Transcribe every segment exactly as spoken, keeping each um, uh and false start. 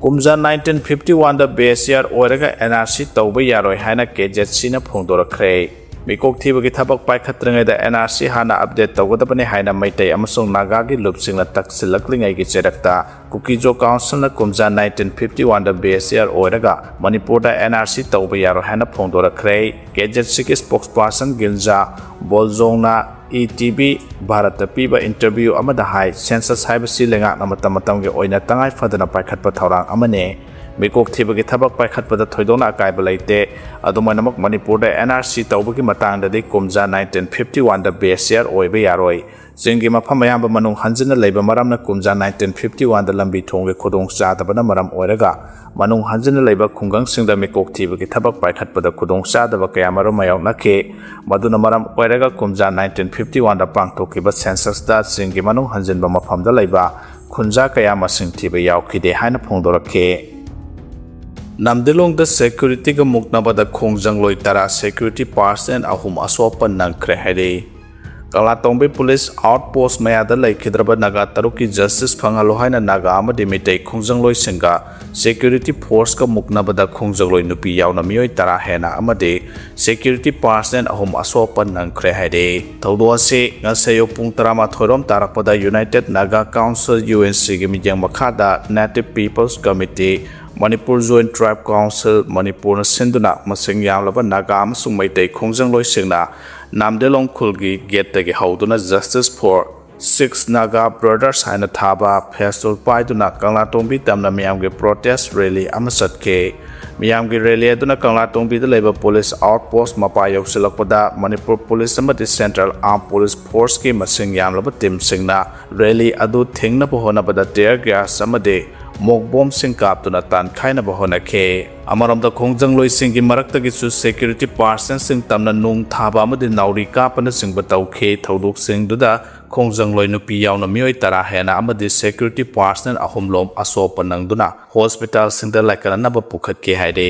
ꯀꯨꯝꯖꯥ nineteen fifty ꯋꯥꯟꯗ ꯕꯦꯁ year ꯑꯣꯏꯔꯒ ꯑꯦꯟ ꯑꯥꯔ ꯁꯤ ꯇꯧꯕ ꯌꯥꯔꯣꯏ ꯍꯥꯏꯅ ꯀꯦ ꯖꯦꯠ ꯁꯤꯅ ꯐꯣꯡꯗꯣꯔꯛꯈ꯭ꯔꯦ꯫ ꯃꯤꯀꯣꯛ ꯊꯤꯕꯒꯤ ꯊꯕꯛ ꯄꯥꯏꯈꯠꯇ꯭ꯔꯤꯉꯩꯗ ꯑꯦꯟ ꯑꯥꯔ ꯁꯤ ꯍꯥꯟꯅ ꯑꯞꯗꯦꯠ ꯇꯧꯒꯗꯕꯅꯤ ꯍꯥꯏꯅ ꯃꯩꯇꯩ ꯑꯃꯁꯨꯡ ꯅꯥꯒꯥꯒꯤ ꯂꯨꯞꯁꯤꯡꯅ ꯇꯛꯁꯤꯜꯂꯛꯂꯤꯉꯩꯒꯤ ꯆꯩꯔꯛꯇ ꯀꯨꯀꯤꯖꯣ ꯀꯥꯎꯟꯁꯤꯜꯅ ꯀꯨꯝꯖꯥ ꯅꯥꯏꯟꯇꯤꯟ ꯐꯤꯐꯇꯤ ꯋꯥꯟꯗ ꯕꯦꯁ ꯏꯌꯥꯔ ꯑꯣꯏꯔꯒ ꯃꯅꯤꯄꯨꯔꯗ ꯑꯦꯟ ꯑꯥꯔ ꯁꯤ ꯇꯧꯕ ꯌꯥꯔꯣꯏ ꯍꯥꯏꯅ ꯐꯣꯡꯗꯣꯔꯛꯈ꯭ꯔꯦ꯫ ꯀꯦ ꯖꯦꯠ ꯁꯤꯒꯤ ꯁ꯭ꯄꯣꯛꯁꯄꯥꯔꯁꯟ ꯒꯤꯟꯖꯥ ꯕꯣꯜꯖꯣꯡꯅ ꯏ ꯇꯤ ꯚꯤ ꯚꯥꯔꯠꯇ ꯄꯤꯕ ꯏꯟꯇꯔꯚ꯭ꯌꯨ ꯑꯃꯗ ꯍꯥꯏ, ꯁꯦꯟꯁꯁ ꯍꯥꯏꯕꯁꯤ ꯂꯩꯉꯥꯛꯅ ꯃꯇꯝ ꯃꯇꯝꯒꯤ ꯑꯣꯏꯅ ꯇꯉꯥꯏ ꯐꯗꯅ ꯄꯥꯏꯈꯠꯄ ꯊꯧꯔꯥꯡ ꯑꯃꯅꯤ꯫ ꯃꯤꯀꯣꯛ ꯊꯤꯕꯒꯤ ꯊꯕꯛ ꯄꯥꯏꯈꯠꯄꯗ ꯊꯣꯏꯗꯣꯛꯅ ꯑꯀꯥꯏꯕ ꯂꯩꯇꯦ꯫ ꯑꯗꯨꯝ ꯑꯣꯏꯅꯃꯛ, ꯃꯅꯤꯄꯨꯔꯗ ꯑꯦꯟ ꯑꯥꯔ ꯁꯤ ꯇꯧꯕꯒꯤ ꯃꯇꯥꯡꯗꯗꯤ ꯀꯨꯝꯖꯥ ꯅꯥꯏꯟꯇꯤꯟ ꯐꯤꯐꯇꯤ ꯋꯥꯟꯗ ꯕꯦꯁ ꯏꯌꯥꯔ ꯑꯣꯏꯕ ꯌꯥꯔꯣꯏ꯫ ꯆꯤꯡꯒꯤ ꯃꯐꯝ ꯑꯌꯥꯝꯕ ꯃꯅꯨꯡ ꯍꯟꯖꯤꯟꯅ ꯂꯩꯕ ꯃꯔꯝꯅ ꯀꯨꯝꯖꯥ ꯅꯥꯏꯟꯇꯤꯟ ꯐꯤꯐꯇꯤ ꯋꯥꯟꯗ ꯂꯝꯕꯤ ꯊꯣꯡꯒꯤ ꯈꯨꯗꯣꯡꯆꯥꯗꯕꯅ ꯃꯔꯝ ꯑꯣꯏꯔꯒ ꯃꯅꯨꯡ ꯍꯟꯖꯤꯟꯅ ꯂꯩꯕ ꯈꯨꯡꯒꯪꯁꯤꯡꯗ ꯃꯤꯀꯣꯛ ꯊꯤꯕꯒꯤ ꯊꯕꯛ ꯄꯥꯏꯈꯠꯄꯗ ꯈꯨꯗꯣꯡꯆꯥꯗꯕ ꯀꯌꯥꯃꯔꯨꯝ ꯃꯥꯌꯣꯛꯅꯈꯤ꯫ ꯃꯗꯨꯅ ꯃꯔꯝ ꯑꯣꯏꯔꯒ ꯀꯨꯝꯖꯥ ꯅꯥꯏꯟꯇꯤꯟ ꯐꯤꯐꯇꯤ ꯋꯥꯟꯗ ꯄꯥꯡꯊꯣꯛꯈꯤꯕ ꯁꯦꯟꯁꯁꯇ ꯆꯤꯡꯒꯤ ꯃꯅꯨꯡ ꯍꯟꯖꯤꯟꯕ ꯃꯐꯝꯗ ꯂꯩꯕ ꯈꯨꯟꯖꯥ ꯀꯌꯥ ꯃꯁꯤꯡ ꯊꯤꯕ ꯌꯥꯎꯈꯤꯗꯦ ꯍꯥꯏꯅ ꯐꯣꯡꯗꯣꯔꯛꯈꯤ꯫ ꯅꯝꯗꯤꯂꯣꯡꯗ ꯁꯦꯀ꯭ꯌꯨꯔꯤꯇꯤꯒ ꯃꯨꯛꯅꯕꯗ ꯈꯣꯡꯖꯪꯂꯣꯏ ꯇꯔꯥ, ꯁꯦꯀ꯭ꯌꯨꯔꯤꯇꯤ ꯄꯥꯔꯁꯅꯦꯜ ꯑꯍꯨꯝ ꯑꯁꯣꯛ ꯑꯄꯟ ꯅꯪꯈ꯭ꯔꯦ ꯍꯥꯏꯔꯤ꯫ ꯀꯪꯂꯥꯇꯣꯡꯕꯤ ꯄꯨꯂꯤꯁ ꯑꯥꯎꯠ ꯄꯣꯁ ꯃꯌꯥꯗ ꯂꯩꯈꯤꯗ꯭ꯔꯕ ꯅꯥꯒꯥ ꯇꯔꯨꯛꯀꯤ ꯖꯁꯇꯤꯁ ꯐꯪꯍꯜꯂꯨ ꯍꯥꯏꯅ ꯅꯥꯒꯥ ꯑꯃꯗꯤ ꯃꯤꯇꯩ ꯈꯣꯡꯖꯪꯂꯣꯏꯁꯤꯡꯒ ꯁꯦꯀ꯭ꯌꯨꯔꯤꯇꯤ ꯐꯣꯔꯁꯀ ꯃꯨꯛꯅꯕꯗ ꯈꯣꯡꯖꯪꯂꯣꯏ ꯅꯨꯄꯤ ꯌꯥꯎꯅ ꯃꯤꯑꯣꯏ ꯇꯔꯥ ꯍꯦꯟꯅ ꯑꯃꯗꯤ ꯁꯦꯀ꯭ꯌꯨꯔꯤꯇꯤ ꯄꯥꯔꯁꯅꯦꯜ ꯑꯍꯨꯝ ꯑꯁꯣꯛ ꯑꯄꯟ ꯅꯪꯈ꯭ꯔꯦ ꯍꯥꯏꯔꯤ꯫ ꯊꯧꯗꯣꯛ ꯑꯁꯤ ꯉꯁꯤ ꯑꯌꯨꯛ ꯄꯨꯡ ꯇꯔꯥꯃꯥꯊꯣꯏ ꯔꯣꯝ ꯇꯥꯔꯛꯄꯗ United Naga Council, U N ꯁꯤꯒꯤ ꯃꯤꯠꯌꯦꯡ ꯃꯈꯥꯗ Native People's Committee, Manipur Joint Tribe Council, ꯃꯅꯤꯄꯨꯔꯅ ꯁꯤꯟꯗꯨꯅ ꯃꯁꯤꯡ ꯌꯥꯝꯂꯕ ꯅꯥꯒꯥ ꯑꯃꯁꯨꯡ Meitei ꯈꯣꯡꯖꯪꯂꯣꯏꯁꯤꯡꯅ ꯅꯥꯝꯗꯦꯂꯣꯡ ꯈꯨꯜꯒꯤ ꯒꯦꯠꯇꯒꯤ ꯍꯧꯗꯨꯅ Justice for Six Naga Brothers ꯍꯥꯏꯅ ꯊꯥꯕ ꯐꯦꯁꯇꯨꯜ ꯄꯥꯏꯗꯨꯅ ꯀꯪꯂꯥꯇꯣꯡꯕꯤ ꯇꯝꯅ ꯃꯤꯌꯥꯝꯒꯤ ꯄ꯭ꯔꯣꯇꯦꯁ ꯔꯦꯂꯤ ꯑꯃ ꯆꯠꯈꯤ꯫ ꯃꯤꯌꯥꯝꯒꯤ ꯔꯦꯂꯤ ꯑꯗꯨꯅ ꯀꯪꯂꯥꯇꯣꯡꯕꯤꯗ ꯂꯩꯕ ꯄꯨꯂꯤꯁ ꯑꯥꯎꯠ ꯄꯣꯁ ꯃꯄꯥ ꯌꯧꯁꯤꯜꯂꯛꯄꯗ ꯃꯅꯤꯄꯨꯔ ꯄꯨꯂꯤꯁ ꯑꯃꯗꯤ ꯁꯦꯟꯇ꯭ꯔꯦꯜ ꯑꯥꯔꯝ ꯄꯨꯂꯤꯁ ꯐꯣꯔꯁꯀꯤ ꯃꯁꯤꯡ ꯌꯥꯝꯂꯕ ꯇꯤꯝꯁꯤꯡꯅ ꯔꯦꯂꯤ ꯑꯗꯨ ꯊꯤꯡꯅꯕ ꯍꯣꯠꯅꯕꯗ ꯇꯤꯌꯔ ꯒ꯭ꯌꯥꯁ ꯑꯃꯗꯤ ꯃꯣꯛ ꯕꯣꯝꯁꯤꯡ ꯀꯥꯞꯇꯨꯅ ꯇꯥꯟꯈꯥꯏꯅꯕ ꯍꯣꯠꯅꯈꯤ꯫ ꯑꯃꯔꯣꯝꯗ, ꯈꯣꯡꯖꯪꯂꯣꯏꯁꯤꯡꯒꯤ ꯃꯔꯛꯇꯒꯤꯁꯨ ꯁꯦꯀ꯭ꯌꯨꯔꯤꯇꯤ ꯄꯥꯔꯁꯟꯁꯤꯡ ꯇꯝꯅ ꯅꯨꯡ ꯊꯥꯕ ꯑꯃꯗꯤ ꯅꯥꯎꯔꯤ ꯀꯥꯞꯄꯅꯆꯤꯡꯕ ꯇꯧꯈꯤ꯫ ꯊꯧꯗꯣꯛꯁꯤꯡꯗꯨꯗ ꯈꯣꯡꯖꯪꯂꯣꯏ ꯅꯨꯄꯤ ꯌꯥꯎꯅ ꯃꯤꯑꯣꯏ ꯇꯔꯥ ꯍꯦꯟꯅ ꯑꯃꯗꯤ ꯁꯦꯀ꯭ꯌꯨꯔꯤꯇꯤ ꯄꯥꯔꯁꯅꯦꯜ ꯑꯍꯨꯝꯂꯣꯝ ꯑꯁꯣꯛ ꯑꯄꯟ ꯅꯪꯗꯨꯅ ꯍꯣꯁꯄꯤꯇꯥꯜꯁꯤꯡꯗ ꯂꯥꯏꯀꯠꯅꯅꯕ ꯄꯨꯈꯠꯈꯤ ꯍꯥꯏꯔꯤ꯫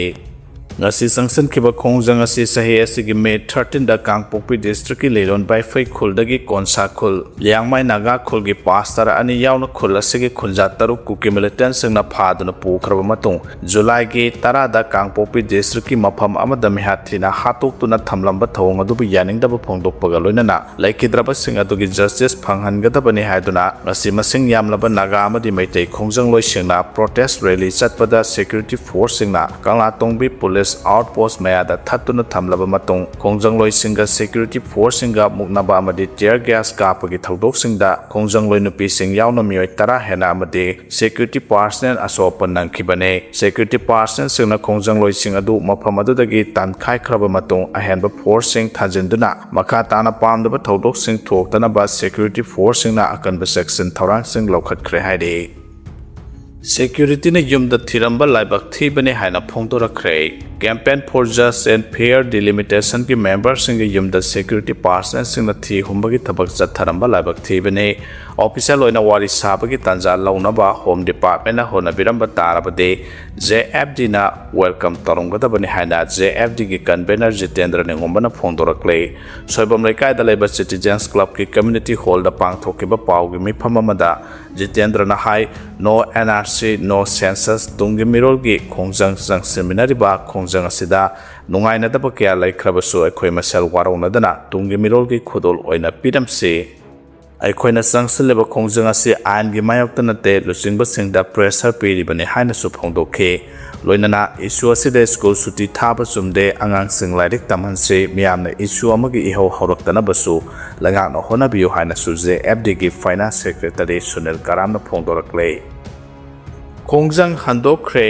ꯉꯁꯤ ꯆꯪꯁꯤꯟꯈꯤꯕ ꯈꯣꯡꯖꯪ ꯑꯁꯤ ꯆꯍꯤ ꯑꯁꯤꯒꯤ ꯃꯦ ꯊꯥꯔꯇꯤꯟꯗ ꯀꯥꯡꯄꯣꯛꯄꯤ ꯗꯤꯁꯇ꯭ꯔꯤꯛꯀꯤ ꯂꯤꯂꯣꯟ ꯕꯥꯏꯐꯩ ꯈꯨꯜꯗꯒꯤ ꯀꯣꯟꯁꯥ ꯈꯨꯜ, ꯂꯤꯌꯥꯡꯃꯥꯏ ꯅꯥꯒꯥ ꯈꯨꯜꯒꯤ ꯄꯥꯁꯇꯔ ꯑꯅꯤ ꯌꯥꯎꯅ ꯈꯨꯜ ꯑꯁꯤꯒꯤ ꯈꯨꯟꯖꯥ ꯇꯔꯨꯛ ꯀꯨꯀꯤ ꯃꯤꯂꯤꯇꯦꯟꯁꯤꯡꯅ ꯐꯥꯗꯨꯅ ꯄꯨꯈ꯭ꯔꯕ ꯃꯇꯨꯡ, ꯖꯨꯂꯥꯏꯒꯤ ꯇꯔꯥꯗ ꯀꯥꯡꯄꯣꯛꯄꯤ ꯗꯤꯁꯇ꯭ꯔꯤꯛꯀꯤ ꯃꯐꯝ ꯑꯃꯗ ꯃꯤꯍꯥꯠ ꯊꯤꯅ ꯍꯥꯠꯇꯣꯛꯇꯨꯅ ꯊꯝꯂꯝꯕ ꯊꯧꯑꯣꯡ ꯑꯗꯨꯕꯨ ꯌꯥꯅꯤꯡꯗꯕ ꯐꯣꯡꯗꯣꯛꯄꯒ ꯂꯣꯏꯅꯅ ꯂꯩꯈꯤꯗ꯭ꯔꯕꯁꯤꯡ ꯑꯗꯨꯒꯤ ꯖꯁꯇꯤꯁ ꯐꯪꯍꯟꯒꯗꯕꯅꯤ ꯍꯥꯏꯗꯨꯅ ꯉꯁꯤ ꯃꯁꯤꯡ ꯌꯥꯝꯂꯕ ꯅꯥꯒꯥ ꯑꯃꯗꯤ ꯃꯩꯇꯩ ꯈꯣꯡꯖꯪꯂꯣꯏꯁꯤꯡꯅ ꯄ꯭ꯔꯣꯇꯦꯁ ꯔꯦꯂꯤ ꯆꯠꯄꯗ ꯁꯦꯀ꯭ꯌꯨꯔꯤꯇꯤ ꯐꯣꯔꯁꯁꯤꯡꯅ ꯀꯪꯂꯥꯇꯣꯡꯕꯤ ꯄꯨꯂꯤꯁ ꯑꯥꯎꯠ ꯄꯣꯁ ꯃꯌꯥꯗ ꯊꯠꯇꯨꯅ ꯊꯝꯂꯕ ꯃꯇꯨꯡ, ꯈꯣꯡꯖꯪꯂꯣꯏꯁꯤꯡꯒ ꯁꯦꯀ꯭ꯌꯨꯔꯤꯇꯤ ꯐꯣꯔꯁꯁꯤꯡꯒ ꯃꯨꯛꯅꯕ ꯑꯃꯗꯤ ꯇꯤꯌꯔ ꯒ꯭ꯌꯥꯁ ꯀꯥꯞꯄꯒꯤ ꯊꯧꯗꯣꯛꯁꯤꯡꯗ ꯈꯣꯡꯖꯪꯂꯣꯏ ꯅꯨꯄꯤꯁꯤꯡ ꯌꯥꯎꯅ ꯃꯤꯑꯣꯏ ꯇꯔꯥ ꯍꯦꯟꯅ ꯑꯃꯗꯤ ꯁꯦꯀ꯭ꯌꯨꯔꯤꯇꯤ ꯄꯥꯔꯁꯅꯦꯜ ꯑꯁꯣꯛ ꯑꯄꯟ ꯅꯪꯈꯤꯕꯅꯤ꯫ ꯁꯦꯀ꯭ꯌꯨꯔꯤꯇꯤ ꯄꯥꯔꯁꯅꯦꯜꯁꯤꯡꯅ ꯈꯣꯡꯖꯪꯂꯣꯏꯁꯤꯡ ꯑꯗꯨ ꯃꯐꯝ ꯑꯗꯨꯗꯒꯤ ꯇꯥꯟꯈꯥꯏꯈ꯭ꯔꯕ ꯃꯇꯨꯡ, ꯑꯍꯦꯟꯕ ꯐꯣꯔꯁꯁꯤꯡ ꯊꯥꯖꯤꯟꯗꯨꯅ ꯃꯈꯥ ꯇꯥꯅ ꯄꯥꯝꯗꯕ ꯊꯧꯗꯣꯛꯁꯤꯡ ꯊꯣꯛꯇꯅꯕ ꯁꯦꯀ꯭ꯌꯨꯔꯤꯇꯤ ꯐꯣꯔꯁꯁꯤꯡꯅ ꯑꯀꯟꯕ ꯆꯦꯛꯁꯤꯟ ꯊꯧꯔꯥꯡꯁꯤꯡ ꯂꯧꯈꯠꯈ꯭ꯔꯦ ꯍꯥꯏꯔꯤ꯫ ꯁꯦꯀ꯭ꯌꯨꯔꯤꯇꯤꯅ ꯌꯨꯝꯗ ꯊꯤꯔꯝꯕ ꯂꯥꯏꯕꯛ ꯊꯤꯕꯅꯤ ꯍꯥꯏꯅ ꯐꯣꯡꯗꯣꯔꯛꯈ꯭ꯔꯦ꯫ Campaign for Just and Fair Delimitation ꯀꯤ ꯃꯦꯝꯕꯔꯁꯤꯡꯒꯤ ꯌꯨꯝꯗ ꯁꯦꯀ꯭ꯌꯨꯔꯤꯇꯤ ꯄꯥꯔꯁꯅꯦꯜꯁꯤꯡꯅ ꯊꯤ ꯍꯨꯝꯕꯒꯤ ꯊꯕꯛ ꯆꯠꯊꯔꯝꯕ ꯂꯥꯏꯕꯛ ꯊꯤꯕꯅꯤ꯫ ꯑꯣꯐꯤꯁꯤꯌꯦꯜ ꯑꯣꯏꯅ ꯋꯥꯔꯤ ꯁꯥꯕꯒꯤ ꯇꯥꯟꯖꯥ ꯂꯧꯅꯕ ꯍꯣꯝ ꯗꯤꯄꯥꯔꯠꯃꯦꯟꯅ ꯍꯣꯠꯅꯕꯤꯔꯝꯕ ꯇꯥꯔꯕꯗꯤ, ꯖꯦ ꯑꯦꯐ ꯗꯤꯅ ꯋꯦꯜꯀꯝ ꯇꯧꯔꯝꯒꯗꯕꯅꯤ ꯍꯥꯏꯅ ꯖꯦ ꯑꯦꯐ ꯗꯤꯒꯤ ꯀꯟꯚꯦꯅꯔ ꯖꯤꯇꯦꯟꯗ꯭ꯔ ꯅꯤꯡꯉꯣꯝꯕꯅ ꯐꯣꯡꯗꯣꯔꯛꯂꯤ꯫ ꯁꯣꯏꯕꯝ ꯂꯩꯀꯥꯏꯗ ꯂꯩꯕ ꯁꯤꯇꯤꯖꯦꯟꯁ ꯀ꯭ꯂꯕꯀꯤ ꯀꯝꯃ꯭ꯌꯨꯅꯤꯇꯤ ꯍꯣꯜꯗ ꯄꯥꯡꯊꯣꯛꯈꯤꯕ ꯄꯥꯎꯒꯤ ꯃꯤꯐꯝ ꯑꯃꯗ ꯖꯤꯇꯦꯟꯗ꯭ꯔꯅ ꯍꯥꯏ, "No N R C, no census, ꯇꯨꯡꯒꯤ ꯃꯤꯔꯣꯜꯒꯤ ꯈꯣꯡꯖꯪ ꯆꯪꯁꯤꯟꯃꯤꯟꯅꯔꯤꯕ ꯈꯣꯡꯖꯪ ꯑꯁꯤꯗ ꯅꯨꯡꯉꯥꯏꯅꯗꯕ ꯀꯌꯥ ꯂꯩꯈ꯭ꯔꯕꯁꯨ ꯑꯩꯈꯣꯏ ꯃꯁꯦꯜ ꯋꯥꯔꯧꯅꯗꯅ ꯇꯨꯡꯒꯤ ꯃꯤꯔꯣꯜꯒꯤ ꯈꯨꯗꯣꯜ ꯑꯣꯏꯅ ꯄꯤꯔꯝꯁꯤ꯫ ꯑꯩꯈꯣꯏꯅ ꯆꯪꯁꯤꯜꯂꯤꯕ ꯈꯣꯡꯖꯪ ꯑꯁꯤ ꯑꯥꯏꯟꯒꯤ ꯃꯥꯌꯣꯛꯇ ꯅꯠꯇꯦ, ꯂꯨꯆꯤꯡꯕꯁꯤꯡꯗ ꯄ꯭ꯔꯦꯁꯔ ꯄꯤꯔꯤꯕꯅꯤ" ꯍꯥꯏꯅꯁꯨ ꯐꯣꯡꯗꯣꯛꯈꯤ꯫ ꯂꯣꯏꯅꯅ ꯏꯁꯨ ꯑꯁꯤꯗ ꯁ꯭ꯀꯨꯜ ꯁꯨꯇꯤ ꯊꯥꯕ ꯆꯨꯝꯗꯦ, ꯑꯉꯥꯡꯁꯤꯡ ꯂꯥꯏꯔꯤꯛ ꯇꯝꯍꯟꯁꯤ, ꯃꯤꯌꯥꯝꯅ ꯏꯁꯨ ꯑꯃꯒꯤ ꯏꯍꯧ ꯍꯧꯔꯛꯇꯅꯕꯁꯨ ꯂꯩꯉꯥꯛꯅ ꯍꯣꯠꯅꯕꯤꯌꯨ ꯍꯥꯏꯅꯁꯨ ꯖꯦ ꯑꯦꯐ ꯗꯤꯒꯤ ꯐꯥꯏꯅꯥꯟꯁ ꯁꯦꯀ꯭ꯔꯦꯇꯔꯤ ꯁꯨꯅꯤꯜ ꯀꯔꯥꯝꯅ ꯐꯣꯡꯗꯣꯔꯛꯂꯦ꯫ ꯈꯣꯡꯖꯪ ꯍꯟꯗꯣꯛꯈ꯭ꯔꯦ꯫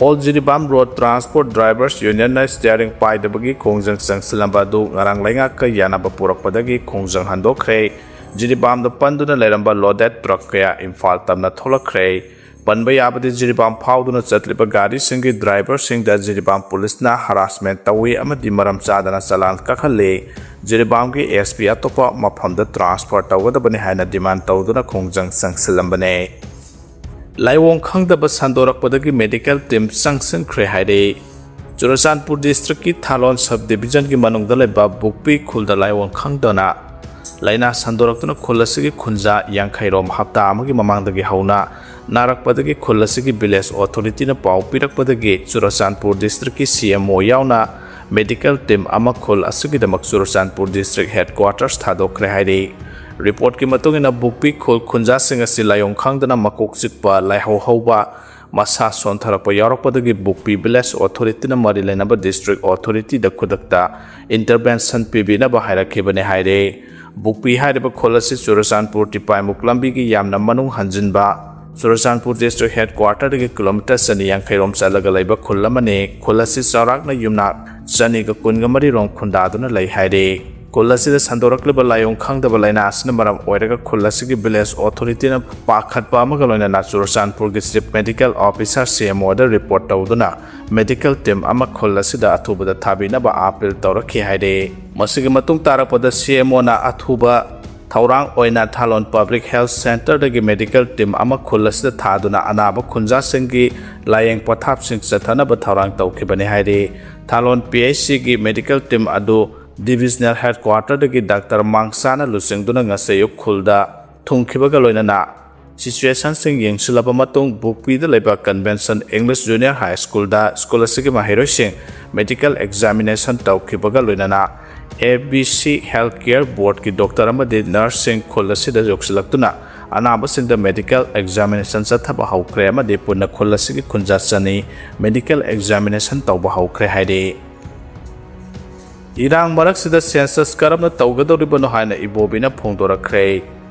All Jiribam road transport drivers ꯌꯨꯅꯤꯌꯟꯅ ꯁ꯭ꯇꯤꯌꯥꯔꯤꯡ ꯄꯥꯏꯗꯕꯒꯤ ꯈꯣꯡꯖꯪ ꯆꯪꯁꯤꯜꯂꯝꯕ ꯑꯗꯨ ꯉꯔꯥꯡ ꯂꯩꯉꯥꯛꯀ ꯌꯥꯅꯕ ꯄꯨꯔꯛꯄꯗꯒꯤ ꯈꯣꯡꯖꯪ ꯍꯟꯗꯣꯛꯈ꯭ꯔꯦ꯫ ꯖꯤꯔꯤꯕꯥꯝꯗ ꯄꯟꯗꯨꯅ ꯂꯩꯔꯝꯕ ꯂꯣꯗꯦꯗ ꯇ꯭ꯔꯛ ꯀꯌꯥ ꯏꯝꯐꯥꯜ ꯇꯝꯅ ꯊꯣꯛꯂꯛꯈ꯭ꯔꯦ꯫ ꯄꯟꯕ ꯌꯥꯕꯗꯤ, ꯖꯤꯔꯤꯕꯥꯝ ꯐꯥꯎꯗꯨꯅ ꯆꯠꯂꯤꯕ ꯒꯥꯔꯤꯁꯤꯡꯒꯤ ꯗ꯭ꯔꯥꯏꯚꯔꯁꯤꯡꯗ ꯖꯤꯔꯤꯕꯥꯝ ꯄꯨꯂꯤꯁꯅ ꯍꯔꯥꯁꯃꯦꯟ ꯇꯧꯏ ꯑꯃꯗꯤ ꯃꯔꯝ ꯆꯥꯗꯅ ꯆꯂꯥꯟ ꯀꯛꯍꯜꯂꯤ꯫ ꯖꯤꯔꯤꯕꯥꯝꯒꯤ ꯑꯦꯁ ꯄꯤ ꯑꯇꯣꯞꯄ ꯃꯐꯝꯗ ꯇ꯭ꯔꯥꯟꯁꯐꯔ ꯇꯧꯒꯗꯕꯅꯤ ꯍꯥꯏꯅ ꯗꯤꯃꯥꯟ ꯇꯧꯗꯨꯅ ꯈꯣꯡꯖꯪ ꯆꯪꯁꯤꯜꯂꯝꯕꯅꯦ꯫ ꯂꯥꯏꯑꯣꯡ ꯈꯪꯗꯕ ꯁꯟꯗꯣꯔꯛꯄꯗꯒꯤ ꯃꯦꯗꯤꯀꯦꯜ ꯇꯤꯝ ꯆꯪꯁꯤꯟꯈ꯭ꯔꯦ ꯍꯥꯏꯔꯤ꯫ ꯆꯨꯔꯆꯥꯟꯄꯨꯔ ꯗꯤꯁꯇ꯭ꯔꯤꯛꯀꯤ ꯊꯥꯂꯣꯟ ꯁꯕ ꯗꯤꯕꯤꯖꯟꯒꯤ ꯃꯅꯨꯡꯗ ꯂꯩꯕ ꯕꯨꯛꯄꯤ ꯈꯨꯜꯗ ꯂꯥꯏꯑꯣꯡ ꯈꯪꯗꯅ ꯂꯥꯏꯅꯥ ꯁꯟꯗꯣꯔꯛꯇꯨꯅ ꯈꯨꯜ ꯑꯁꯤꯒꯤ ꯈꯨꯟꯖꯥ ꯌꯥꯡꯈꯩꯔꯣꯝ ꯍꯞꯇꯥ ꯑꯃꯒꯤ ꯃꯃꯥꯡꯗꯒꯤ ꯍꯧꯅ ꯅꯥꯔꯛꯄꯗꯒꯤ ꯈꯨꯜ ꯑꯁꯤꯒꯤ ꯚꯤꯂꯦꯖ ꯑꯣꯊꯣꯔꯤꯇꯤꯅ ꯄꯥꯎ ꯄꯤꯔꯛꯄꯗꯒꯤ ꯆꯨꯔꯆꯥꯟꯄꯨꯔ ꯗꯤꯁꯇ꯭ꯔꯤꯛꯀꯤ ꯁꯤ ꯑꯦꯝ ꯑꯣ ꯌꯥꯎꯅ ꯃꯦꯗꯤꯀꯦꯜ ꯇꯤꯝ ꯑꯃ ꯈꯨꯜ ꯑꯁꯤꯒꯤꯗꯃꯛ ꯆꯨꯔꯆꯥꯟꯄꯨꯔ ꯗꯤꯁꯇ꯭ꯔꯤꯛ ꯍꯦꯗꯀ꯭ꯋꯥꯇꯔꯁ ꯊꯥꯗꯣꯛꯈ꯭ꯔꯦ ꯍꯥꯏꯔꯤ꯫ ꯔꯤꯄꯣꯔꯠꯀꯤ ꯃꯇꯨꯡ ꯏꯟꯅ ꯕꯨꯛꯄꯤ ꯈꯨꯜ ꯈꯨꯟꯖꯥꯁꯤꯡ ꯑꯁꯤ ꯂꯥꯏꯑꯣꯡ ꯈꯪꯗꯅ ꯃꯀꯣꯛ ꯆꯤꯛꯄ, ꯂꯥꯏꯍꯧ ꯍꯧꯕ, ꯃꯁꯥ ꯁꯣꯟꯊꯔꯛꯄ ꯌꯥꯎꯔꯛꯄꯗꯒꯤ ꯕꯨꯛꯄꯤ ꯚꯤꯂꯦꯖ ꯑꯣꯊꯣꯔꯤꯇꯤꯅ ꯃꯔꯤ ꯂꯩꯅꯕ ꯗꯤꯁꯇ꯭ꯔꯤꯛ ꯑꯣꯊꯣꯔꯤꯇꯤꯗ ꯈꯨꯗꯛꯇ ꯏꯟꯇꯔꯚꯦꯟꯁꯟ ꯄꯤꯕꯤꯅꯕ ꯍꯥꯏꯔꯛꯈꯤꯕꯅꯤ ꯍꯥꯏꯔꯤ꯫ ꯕꯨꯛꯄꯤ ꯍꯥꯏꯔꯤꯕ ꯈꯨꯜ ꯑꯁꯤ ꯆꯨꯔꯆꯥꯟꯄꯨꯔ ꯇꯤꯄꯥꯏꯃꯨꯛ ꯂꯝꯕꯤꯒꯤ ꯌꯥꯝꯅ ꯃꯅꯨꯡ ꯍꯟꯖꯤꯟꯕ, ꯆꯨꯔꯆꯥꯟꯄꯨꯔ ꯗꯤꯁꯇ꯭ꯔꯤꯛ ꯍꯦꯗꯀ꯭ꯋꯥꯇꯔꯗꯒꯤ ꯀꯤꯂꯣꯃꯤꯇꯔ ꯆꯅꯤ ꯌꯥꯡꯈꯩ ꯔꯣꯝ ꯆꯠꯂꯒ ꯂꯩꯕ ꯈꯨꯜ ꯑꯃꯅꯤ꯫ ꯈꯨꯜ ꯑꯁꯤ ꯆꯥꯎꯔꯥꯛꯅ ꯌꯨꯝꯅꯥꯛ ꯆꯅꯤꯒ ꯀꯨꯟꯒ ꯃꯔꯤ ꯔꯣꯝ ꯈꯨꯟꯗꯥꯗꯨꯅ ꯂꯩ ꯍꯥꯏꯔꯤ꯫ ꯈꯨꯜ ꯑꯁꯤꯗ ꯁꯟꯗꯣꯔꯛꯂꯤꯕ ꯂꯥꯏꯑꯣꯡ ꯈꯪꯗꯕ ꯂꯥꯏꯅꯥ ꯑꯁꯤꯅ ꯃꯔꯝ ꯑꯣꯏꯔꯒ ꯈꯨꯜ ꯑꯁꯤꯒꯤ ꯚꯤꯂꯦꯖ ꯑꯣꯊꯣꯔꯤꯇꯤꯅ ꯄꯥꯈꯠꯄ ꯑꯃꯒ ꯂꯣꯏꯅꯅ ꯆꯨꯔꯆꯥꯟꯄꯨꯔꯒꯤ ꯆꯤꯐ ꯃꯦꯗꯤꯀꯦꯜ ꯑꯣꯐꯤꯁꯥꯔ ꯁꯤ ꯑꯦꯝ ꯑꯣꯗ ꯔꯤꯄꯣꯔꯠ ꯇꯧꯗꯨꯅ ꯃꯦꯗꯤꯀꯦꯜ ꯇꯤꯝ ꯑꯃ ꯈꯨꯜ ꯑꯁꯤꯗ ꯑꯊꯨꯕꯗ ꯊꯥꯕꯤꯅꯕ ꯑꯥꯄꯤꯜ ꯇꯧꯔꯛꯈꯤ ꯍꯥꯏꯔꯤ꯫ ꯃꯁꯤꯒꯤ ꯃꯇꯨꯡ ꯇꯥꯔꯛꯄꯗ ꯁꯤ ꯑꯦꯝ ꯑꯣꯅ ꯑꯊꯨꯕ ꯊꯧꯔꯥꯡ ꯑꯣꯏꯅ ꯊꯥꯂꯣꯟ ꯄꯕ꯭ꯂꯤꯛ ꯍꯦꯜꯊ ꯁꯦꯟꯇꯔꯗꯒꯤ ꯃꯦꯗꯤꯀꯦꯜ ꯇꯤꯝ ꯑꯃ ꯈꯨꯜ ꯑꯁꯤꯗ ꯊꯥꯗꯨꯅ ꯑꯅꯥꯕ ꯈꯨꯟꯖꯥꯁꯤꯡꯒꯤ ꯂꯥꯌꯦꯡ ꯄꯊꯥꯞꯁꯤꯡ ꯆꯠꯊꯅꯕ ꯊꯧꯔꯥꯡ ꯇꯧꯈꯤꯕꯅꯤ ꯍꯥꯏꯔꯤ꯫ ꯊꯥꯂꯣꯟ ꯄꯤ ꯑꯩꯆ ꯁꯤꯒꯤ ꯃꯦꯗꯤꯀꯦꯜ ꯇꯤꯝ ꯑꯗꯨ ꯗꯤꯕꯤꯖꯅꯦꯜ ꯍꯦꯗꯀ꯭ꯋꯥꯇꯔꯗꯒꯤ ꯗꯥꯛꯇꯔ ꯃꯥꯡꯁꯥꯅ ꯂꯨꯆꯤꯡꯗꯨꯅ ꯉꯁꯤ ꯑꯌꯨꯛ ꯈꯨꯜꯗ ꯊꯨꯡꯈꯤꯕꯒ ꯂꯣꯏꯅꯅ ꯁꯤꯆꯨꯋꯦꯁꯟꯁꯤꯡ ꯌꯦꯡꯁꯤꯜꯂꯕ ꯃꯇꯨꯡ ꯕꯨꯛꯄꯤꯗ ꯂꯩꯕ ꯀꯟꯚꯦꯟꯁꯟ ꯏꯪꯂꯤꯁ ꯖꯨꯅꯤꯌꯔ ꯍꯥꯏ ꯁ꯭ꯀꯨꯜꯗ ꯁ꯭ꯀꯨꯜ ꯑꯁꯤꯒꯤ ꯃꯍꯩꯔꯣꯏꯁꯤꯡ ꯃꯦꯗꯤꯀꯦꯜ ꯑꯦꯛꯖꯥꯃꯤꯅꯦꯁꯟ ꯇꯧꯈꯤꯕꯒ ꯂꯣꯏꯅꯅ A B C health care ꯕꯣꯔꯗꯀꯤ ꯗꯣꯛꯇꯔ ꯑꯃꯗꯤ ꯅꯔꯁꯁꯤꯡ ꯈꯨꯜ ꯑꯁꯤꯗ ꯌꯧꯁꯤꯜꯂꯛꯇꯨꯅ ꯑꯅꯥꯕꯁꯤꯡꯗ ꯃꯦꯗꯤꯀꯦꯜ ꯑꯦꯛꯖꯥꯃꯤꯅꯦꯁꯟ ꯆꯠꯊꯕ ꯍꯧꯈ꯭ꯔꯦ ꯑꯃꯗꯤ ꯄꯨꯟꯅ ꯈꯨꯜ ꯑꯁꯤꯒꯤ ꯈꯨꯟꯖꯥ ꯆꯅꯤ ꯃꯦꯗꯤꯀꯦꯜ ꯑꯦꯛꯖꯥꯃꯤꯅꯦꯁꯟ ꯇꯧꯕ ꯍꯧꯈ꯭ꯔꯦ ꯍꯥꯏꯔꯤ꯫ ꯏꯔꯥꯡ ꯃꯔꯛꯁꯤꯗ ꯁꯦꯟꯁꯁ ꯀꯔꯝꯅ ꯇꯧꯒꯗꯧꯔꯤꯕꯅꯣ ꯍꯥꯏꯅ ꯏꯕꯣꯕꯤꯅ ꯐꯣꯡꯗꯣꯔꯛꯈ꯭ꯔꯦ꯫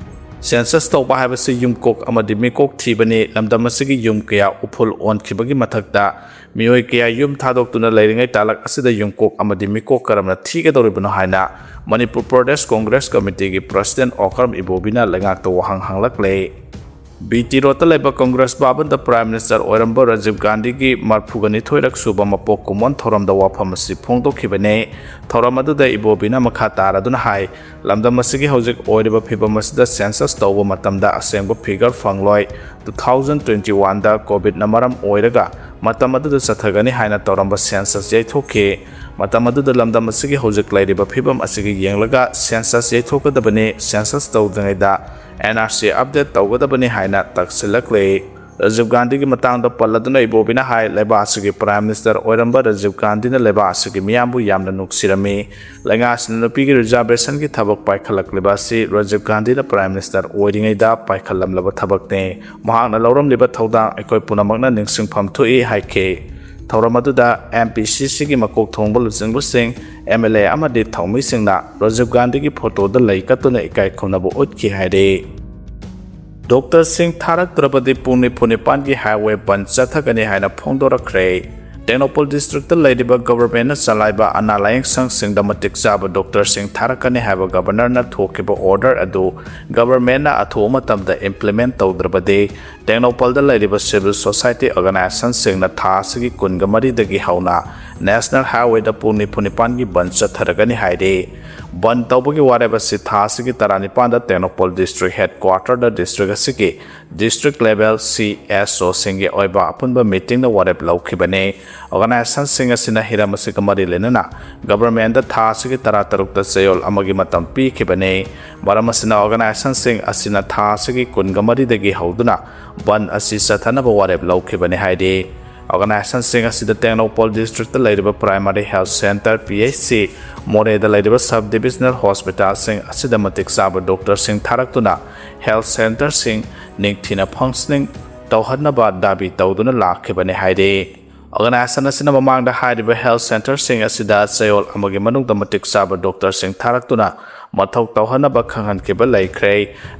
ꯁꯦꯟꯁꯁ ꯇꯧꯕ ꯍꯥꯏꯕꯁꯤ ꯌꯨꯝꯀꯣꯛ ꯑꯃꯗꯤ ꯃꯤꯀꯣꯛ ꯊꯤꯕꯅꯤ꯫ ꯂꯝꯗꯝ ꯑꯁꯤꯒꯤ ꯌꯨꯝ ꯀꯌꯥ ꯎꯐꯨꯜ ꯑꯣꯟꯈꯤꯕꯒꯤ ꯃꯊꯛꯇ ꯃꯤꯑꯣꯏ ꯀꯌꯥ ꯌꯨꯝ ꯊꯥꯗꯣꯛꯇꯨꯅ ꯂꯩꯔꯤꯉꯩ ꯇꯥꯂꯛ ꯑꯁꯤꯗ ꯌꯨꯝꯀꯣꯛ ꯑꯃꯗꯤ ꯃꯤꯀꯣꯛ ꯀꯔꯝꯅ ꯊꯤꯒꯗꯧꯔꯤꯕꯅꯣ ꯍꯥꯏꯅ ꯃꯅꯤꯄꯨꯔ ꯄ꯭ꯔꯗꯦꯁ ꯀꯣꯡꯒ꯭ꯔꯦꯁ ꯀꯃꯤꯇꯤꯒꯤ ꯄ꯭ꯔꯁꯤꯗꯦꯟ ꯑꯣꯀ꯭ꯔꯝ ꯏꯕꯣꯕꯤꯅ ꯂꯩꯉꯥꯛꯇ ꯋꯥꯍꯪ ꯍꯪꯂꯛꯂꯦ꯫ ꯕꯤ ꯇꯤ ꯔꯣꯗꯇ ꯂꯩꯕ ꯀꯣꯡꯒ꯭ꯔꯦꯁ ꯚꯕꯟꯗ ꯄ꯭ꯔꯥꯏꯝ ꯃꯤꯅꯤꯁꯇꯔ ꯑꯣꯏꯔꯝꯕ ꯔꯥꯖꯤꯕ ꯒꯥꯟꯙꯤꯒꯤ ꯃꯔꯐꯨꯒ ꯅꯤꯊꯣꯏꯔꯛ ꯁꯨꯕ ꯃꯄꯣꯛ ꯀꯨꯝꯑꯣꯟ ꯊꯧꯔꯝꯗ ꯋꯥꯐꯝ ꯑꯁꯤ ꯐꯣꯡꯗꯣꯛꯈꯤꯕꯅꯤ꯫ ꯊꯧꯔꯝ ꯑꯗꯨꯗ ꯏꯕꯣꯕꯤꯅ ꯃꯈꯥ ꯇꯥꯔꯗꯨꯅ ꯍꯥꯏ, ꯂꯝꯗꯝ ꯑꯁꯤꯒꯤ ꯍꯧꯖꯤꯛ ꯑꯣꯏꯔꯤꯕ ꯐꯤꯕꯝ ꯑꯁꯤꯗ ꯁꯦꯟꯁꯁ ꯇꯧꯕ ꯃꯇꯝꯗ ꯑꯁꯦꯡꯕ ꯐꯤꯒꯔ ꯐꯪꯂꯣꯏ꯫ ꯇꯨ ꯊꯥꯎꯖꯟ ꯇ꯭ꯋꯦꯟꯇꯤ ꯋꯥꯟꯗ ꯀꯣꯚꯤꯗꯅ ꯃꯔꯝ ꯑꯣꯏꯔꯒ ꯃꯇꯝ ꯑꯗꯨꯗ ꯆꯠꯊꯒꯅꯤ ꯍꯥꯏꯅ ꯇꯧꯔꯝꯕ ꯁꯦꯟꯁꯁ ꯌꯩꯊꯣꯛꯈꯤ꯫ ꯃꯇꯝ ꯑꯗꯨꯗ ꯂꯝꯗꯝ ꯑꯁꯤꯒꯤ ꯍꯧꯖꯤꯛ ꯂꯩꯔꯤꯕ ꯐꯤꯕꯝ ꯑꯁꯤꯒꯤ ꯌꯦꯡꯂꯒ ꯁꯦꯟꯁꯁ ꯌꯩꯊꯣꯛꯀꯗꯕꯅꯤ, ꯁꯦꯟꯁꯁ ꯇꯧꯗ꯭ꯔꯤꯉꯩꯗ ꯑꯦꯟ ꯑꯥꯔ ꯁꯤ ꯑꯞꯗꯦꯠ ꯇꯧꯒꯗꯕꯅꯤ ꯍꯥꯏꯅ ꯇꯛꯁꯤꯜꯂꯛꯂꯤ꯫ ꯔꯥꯖꯤꯕ ꯒꯥꯟꯙꯤꯒꯤ ꯃꯇꯥꯡꯗ ꯄꯜꯂꯗꯨꯅ ꯏꯕꯣꯕꯤꯅ ꯍꯥꯏ, ꯂꯩꯕꯥꯛ ꯑꯁꯤꯒꯤ ꯄ꯭ꯔꯥꯏꯝ ꯃꯤꯅꯤꯁꯇꯔ ꯑꯣꯏꯔꯝꯕ ꯔꯥꯖꯤꯕ ꯒꯥꯟꯙꯤꯅ ꯂꯩꯕꯥꯛ ꯑꯁꯤꯒꯤ ꯃꯤꯌꯥꯝꯕꯨ ꯌꯥꯝꯅ ꯅꯨꯡꯁꯤꯔꯝꯃꯤ꯫ ꯂꯩꯉꯥꯛꯁꯤꯅ ꯅꯨꯄꯤꯒꯤ ꯔꯤꯖꯥꯔꯕꯦꯁꯟꯒꯤ ꯊꯕꯛ ꯄꯥꯏꯈꯠꯂꯛꯂꯤꯕ ꯑꯁꯤ ꯔꯥꯖꯤꯕ ꯒꯥꯟꯙꯤꯅ ꯄ꯭ꯔꯥꯏꯝ ꯃꯤꯅꯤꯁꯇꯔ ꯑꯣꯏꯔꯤꯉꯩꯗ ꯄꯥꯏꯈꯠꯂꯝꯂꯕ ꯊꯕꯛꯅꯤ꯫ ꯃꯍꯥꯛꯅ ꯂꯧꯔꯝꯂꯤꯕ ꯊꯧꯗꯥꯡ ꯑꯩꯈꯣꯏ ꯄꯨꯝꯅꯃꯛꯅ ꯅꯤꯡꯁꯤꯡꯐꯝ ꯊꯣꯛꯏ ꯍꯥꯏꯈꯤ꯫ ꯊꯧꯔꯝ ꯑꯗꯨꯗ ꯑꯦꯝ ꯄꯤ ꯁꯤ ꯁꯤꯒꯤ ꯃꯀꯣꯛ ꯊꯣꯡꯕ ꯂꯨꯆꯤꯡꯕꯁꯤꯡ, ꯑꯦꯝ ꯑꯦꯜ ꯑꯦ ꯑꯃꯗꯤ ꯊꯧꯃꯤꯁꯤꯡꯅ ꯔꯥꯖꯤꯕ ꯒꯥꯟꯙꯤꯒꯤ ꯐꯣꯇꯣꯗ ꯂꯩ ꯀꯠꯇꯨꯅ ꯏꯀꯥꯏ ꯈꯨꯝꯅꯕ ꯎꯠꯈꯤ ꯍꯥꯏꯔꯤ꯫ ꯗꯣꯛꯇꯔꯁꯤꯡ ꯊꯥꯔꯛꯇ꯭ꯔꯕꯗꯤ ꯄꯨꯡ ꯅꯤꯐꯨ ꯅꯤꯄꯥꯟꯒꯤ ꯍꯥꯏꯋꯦ ꯕꯟ ꯆꯠꯊꯒꯅꯤ ꯍꯥꯏꯅ ꯐꯣꯡꯗꯣꯔꯛꯈ꯭ꯔꯦ꯫ ꯇꯦꯡꯅꯧꯄꯜ ꯗꯤꯁꯇ꯭ꯔꯤꯛꯇ ꯂꯩꯔꯤꯕ ꯒꯚꯔꯟꯃꯦꯟꯠꯅ ꯆꯂꯥꯏꯕ ꯑꯅꯥ ꯂꯥꯌꯦꯡ ꯁꯪꯁꯤꯡꯗ ꯃꯇꯤꯛ ꯆꯥꯕ ꯗꯣꯛꯇꯔꯁꯤꯡ ꯊꯥꯔꯛꯀꯅꯤ ꯍꯥꯏꯕ ꯒꯚꯔꯅꯔꯅ ꯊꯣꯛꯈꯤꯕ ꯑꯣꯔꯗꯔ ꯑꯗꯨ ꯒꯚꯔꯟꯃꯦꯟꯠꯅ ꯑꯊꯨꯕ ꯃꯇꯝꯗ ꯏꯝꯄ꯭ꯂꯤꯃꯦꯟꯠ ꯇꯧꯗ꯭ꯔꯕꯗꯤ ꯇꯦꯡꯅꯧꯄꯜꯗ ꯂꯩꯔꯤꯕ ꯁꯤꯚꯤꯜ ꯁꯣꯁꯥꯏꯇꯤ ꯑꯣꯔꯒꯅꯥꯏꯖꯦꯁꯟꯁꯤꯡꯅ ꯊꯥ ꯑꯁꯤꯒꯤ ꯀꯨꯟꯒ ꯃꯔꯤꯗꯒꯤ ꯍꯧꯅ ꯅꯦꯁꯅꯦꯜ ꯍꯥꯏꯋꯦꯗ ꯄꯨꯡ ꯅꯤꯐꯨ ꯅꯤꯄꯥꯟꯒꯤ ꯕꯟ ꯆꯠꯊꯔꯒꯅꯤ ꯍꯥꯏꯔꯤ꯫ ꯕꯟ ꯇꯧꯕꯒꯤ ꯋꯥꯔꯦꯞ ꯑꯁꯤ ꯊꯥ ꯑꯁꯤꯒꯤ ꯇꯔꯥꯅꯤꯄꯥꯟꯗ ꯇꯦꯡꯅꯧꯄꯜ ꯗꯤꯁꯇ꯭ꯔꯤꯛ ꯍꯦꯗꯀ꯭ꯋꯥꯇꯔꯗ ꯗꯤꯁꯇ꯭ꯔꯤꯛ ꯑꯁꯤꯒꯤ ꯗꯤꯁꯇ꯭ꯔꯤꯛ ꯂꯦꯚꯦꯜ ꯁꯤ ꯑꯦꯁ ꯑꯣꯁꯤꯡꯒꯤ ꯑꯣꯏꯕ ꯑꯄꯨꯟꯕ ꯃꯤꯇꯤꯡꯗ ꯋꯥꯔꯦꯞ ꯂꯧꯈꯤꯕꯅꯤ꯫ ꯑꯣꯔꯒꯅꯥꯏꯖꯦꯁꯟꯁꯤꯡ ꯑꯁꯤꯅ ꯍꯤꯔꯝ ꯑꯁꯤꯒ ꯃꯔꯤ ꯂꯩꯅꯅ ꯒꯚꯔꯟꯃꯦꯟꯠꯗ ꯊꯥ ꯑꯁꯤꯒꯤ ꯇꯔꯥꯇꯔꯨꯛꯇ ꯆꯌꯣꯜ ꯑꯃꯒꯤ ꯃꯇꯝ ꯄꯤꯈꯤꯕꯅꯤ꯫ ꯃꯔꯝ ꯑꯁꯤꯅ ꯑꯣꯔꯒꯅꯥꯏꯖꯦꯁꯟꯁꯤꯡ ꯑꯁꯤꯅ ꯊꯥ ꯑꯁꯤꯒꯤ ꯀꯨꯟꯒ ꯃꯔꯤꯗꯒꯤ ꯍꯧꯗꯨꯅ ꯕꯟ ꯑꯁꯤ ꯆꯠꯊꯅꯕ ꯋꯥꯔꯦꯞ ꯂꯧꯈꯤꯕꯅꯤ ꯍꯥꯏꯔꯤ꯫ ꯑꯣꯔꯒꯅꯥꯏꯖꯦꯁꯟꯁꯤꯡ ꯑꯁꯤꯗ ꯇꯦꯡꯅꯧꯄꯜ ꯗꯤꯁꯇ꯭ꯔꯤꯛꯇ ꯂꯩꯔꯤꯕ primary health centre, P H C, ꯃꯣꯔꯦꯗ ꯂꯩꯔꯤꯕ ꯁꯕ ꯗꯤꯚꯤꯖꯅꯦꯜ ꯍꯣꯁꯄꯤꯇꯥꯜꯁꯤꯡ ꯑꯁꯤꯗ ꯃꯇꯤꯛ ꯆꯥꯕ ꯗꯣꯛꯇꯔꯁꯤꯡ ꯊꯥꯔꯛꯇꯨꯅ ꯍꯦꯜꯊ ꯁꯦꯟꯇꯔꯁꯤꯡ ꯅꯤꯡꯊꯤꯅ ꯐꯪꯁꯅꯤꯡ ꯇꯧꯍꯟꯅꯕ ꯗꯥꯕꯤ ꯇꯧꯗꯨꯅ ꯂꯥꯛꯈꯤꯕꯅꯤ ꯍꯥꯏꯔꯤ꯫ ꯑꯣꯔꯒꯅꯥꯏꯖꯦꯁꯟ ꯑꯁꯤꯅ ꯃꯃꯥꯡꯗ ꯍꯥꯏꯔꯤꯕ ꯍꯦꯜꯊ ꯁꯦꯟꯇꯔꯁꯤꯡ ꯑꯁꯤꯗ ꯆꯌꯣꯜ ꯑꯃꯒꯤ ꯃꯅꯨꯡꯗ ꯃꯇꯤꯛ ꯆꯥꯕ ꯗꯣꯛꯇꯔꯁꯤꯡ ꯊꯥꯔꯛꯇꯨꯅ ꯃꯊꯧ ꯇꯧꯍꯟꯅꯕ ꯈꯪꯍꯟꯈꯤꯕ ꯂꯩꯈ꯭ꯔꯦ꯫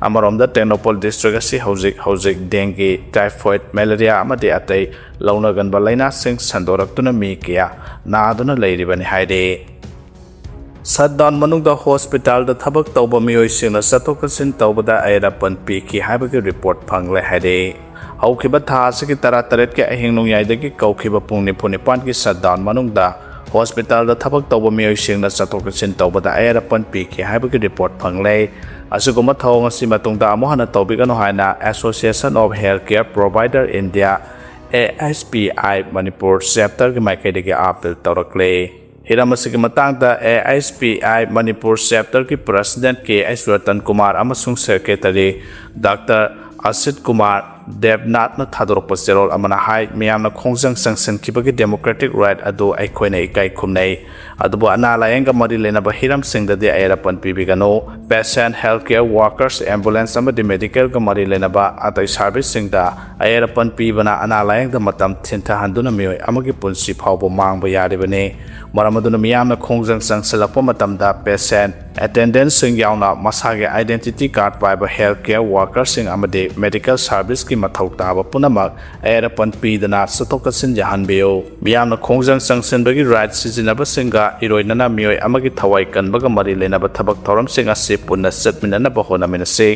ꯑꯃꯔꯣꯝꯗ ꯇꯦꯡꯅꯧꯄꯜ ꯗꯤꯁꯇ꯭ꯔꯤꯛ ꯑꯁꯤ ꯍꯧꯖꯤꯛ ꯍꯧꯖꯤꯛ ꯗꯦꯡꯒꯤ, ꯇꯥꯏꯐꯣꯏꯗ, ꯃꯦꯂꯦꯔꯤꯌꯥ ꯑꯃꯗꯤ ꯑꯇꯩ ꯂꯧꯅꯒꯟꯕ ꯂꯥꯏꯅꯥꯁꯤꯡ ꯁꯟꯗꯣꯔꯛꯇꯨꯅ ꯃꯤ ꯀꯌꯥ ꯅꯥꯗꯨꯅ ꯂꯩꯔꯤꯕꯅꯤ ꯍꯥꯏꯔꯤ꯫ ꯁꯠꯗꯥꯎꯟ ꯃꯅꯨꯡꯗ ꯍꯣꯁꯄꯤꯇꯥꯜꯗ ꯊꯕꯛ ꯇꯧꯕ ꯃꯤꯑꯣꯏꯁꯤꯡꯅ ꯆꯠꯊꯣꯛ ꯆꯠꯁꯤꯟ ꯇꯧꯕꯗ ꯑꯌꯦꯠ ꯑꯄꯟ ꯄꯤꯈꯤ ꯍꯥꯏꯕꯒꯤ ꯔꯤꯄꯣꯔꯠ ꯐꯪꯂꯦ ꯍꯥꯏꯔꯤ꯫ ꯍꯧꯈꯤꯕ ꯊꯥ ꯑꯁꯤꯒꯤ ꯇꯔꯥꯇꯔꯦꯠꯀꯤ ꯑꯍꯤꯡ ꯅꯣꯡꯌꯥꯏꯗꯒꯤ ꯀꯧꯈꯤꯕ ꯄꯨꯡ ꯅꯤꯐꯨ ꯅꯤꯄꯥꯟꯒꯤ ꯁꯠꯗꯥꯎꯟ ꯃꯅꯨꯡꯗ ꯍꯣꯁꯄꯤꯇꯥꯜꯗ ꯊꯕꯛ ꯇꯧꯕ ꯃꯤꯑꯣꯏꯁꯤꯡꯅ ꯆꯠꯊꯣꯛ ꯆꯠꯁꯤꯟ ꯇꯧꯕꯗ ꯑꯌꯦꯠ ꯑꯄꯟ ꯄꯤꯈꯤ ꯍꯥꯏꯕꯒꯤ ꯔꯤꯄꯣꯔꯠ ꯐꯪꯂꯦ꯫ ꯑꯁꯤꯒꯨꯝꯕ ꯊꯧꯑꯣꯡ ꯑꯁꯤ ꯃꯇꯨꯡꯗ ꯑꯃꯨꯛ ꯍꯟꯅ ꯇꯧꯕꯤꯒꯅꯨ ꯍꯥꯏꯅ Association of Healthcare Provider India, A H P I Manipur ꯆꯦꯞꯇꯔꯒꯤ ꯃꯥꯏꯀꯩꯗꯒꯤ ꯑꯥꯄꯤꯜ ꯇꯧꯔꯛꯂꯦ꯫ ꯍꯤꯔꯝ ꯑꯁꯤꯒꯤ ꯃꯇꯥꯡꯗ A H P I Manipur ꯆꯦꯞꯇꯔꯒꯤ president K H Ratan Kumar ꯑꯃꯁꯨꯡ ꯁꯦꯀ꯭ꯔꯦꯇꯔꯤ ꯗꯥꯛꯇꯔ ꯑꯁꯤꯠ ꯀꯨꯃꯥꯔ ꯗꯦꯕꯅꯥꯊꯅ ꯊꯥꯗꯣꯔꯛꯄ ꯆꯦꯔꯣꯜ ꯑꯃꯅ ꯍꯥꯏ, ꯃꯤꯌꯥꯝꯅ ꯈꯣꯡꯖꯪ ꯆꯪꯁꯤꯟꯈꯤꯕꯒꯤ ꯗꯦꯃꯣꯀ꯭ꯔꯦꯇꯤꯛ ꯔꯥꯏꯠ ꯑꯗꯨ ꯑꯩꯈꯣꯏꯅ ꯏꯀꯥꯏ ꯈꯨꯝꯅꯩ꯫ ꯑꯗꯨꯕꯨ ꯑꯅꯥ ꯂꯥꯌꯦꯡꯒ ꯃꯔꯤ ꯂꯩꯅꯕ ꯍꯤꯔꯝꯁꯤꯡꯗꯗꯤ ꯑꯌꯦꯠ ꯑꯄꯟ ꯄꯤꯕꯤꯒꯅꯨ꯫ Patient, health care workers, ambulance ꯑꯃꯗꯤ ꯃꯦꯗꯤꯀꯦꯜꯒ ꯃꯔꯤ ꯂꯩꯅꯕ ꯑꯇꯩ ꯁꯔꯚꯤꯁꯁꯤꯡꯗ ꯑꯌꯦꯠ ꯑꯄꯟ ꯄꯤꯕꯅ ꯑꯅꯥ ꯂꯥꯌꯦꯡꯗ ꯃꯇꯝ ꯊꯤꯟꯊꯍꯟꯗꯨꯅ ꯃꯤꯑꯣꯏ ꯑꯃꯒꯤ ꯄꯨꯟꯁꯤ ꯐꯥꯎꯕ ꯃꯥꯡꯕ ꯌꯥꯔꯤꯕꯅꯤ꯫ ꯃꯔꯝ ꯑꯗꯨꯅ ꯃꯤꯌꯥꯝꯅ ꯈꯣꯡꯖꯪ ꯆꯪꯁꯤꯜꯂꯛꯄ ꯃꯇꯝꯗ ꯄꯦꯁꯦꯟꯠ, ꯑꯦꯇꯦꯟꯗꯦꯟꯠꯁꯤꯡ ꯌꯥꯎꯅ ꯃꯁꯥꯒꯤ ꯑꯥꯏꯗꯦꯟꯇꯤꯇꯤ ꯀꯥꯔꯗ ꯄꯥꯏꯕ ꯍꯦꯜꯊ ꯀꯦꯌꯔ ꯋꯥꯔꯀꯔꯁꯤꯡ ꯑꯃꯗꯤ ꯃꯦꯗꯤꯀꯦꯜ ꯁꯔꯚꯤꯁꯀꯤ ꯃꯊꯧ ꯇꯥꯕ ꯄꯨꯝꯅꯃꯛ ꯑꯌꯦꯠ ꯑꯄꯟ ꯄꯤꯗꯅ ꯆꯠꯊꯣꯛ ꯆꯠꯁꯤꯟ ꯌꯥꯍꯟꯕꯤꯌꯨ꯫ ꯃꯤꯌꯥꯝꯅ ꯈꯣꯡꯖꯪ ꯆꯪꯁꯤꯟꯕꯒꯤ ꯔꯥꯏꯠ ꯁꯤꯖꯤꯟꯅꯕꯁꯤꯡꯒ ꯏꯔꯣꯏꯅꯅ ꯃꯤꯑꯣꯏ ꯑꯃꯒꯤ ꯊꯋꯥꯏ ꯀꯟꯕꯒ ꯃꯔꯤ ꯂꯩꯅꯕ ꯊꯕꯛ ꯊꯧꯔꯝꯁꯤꯡ ꯑꯁꯤ ꯄꯨꯟꯅ ꯆꯠꯃꯤꯟꯅꯅꯕ ꯍꯣꯠꯅꯃꯤꯟꯅꯁꯤ꯫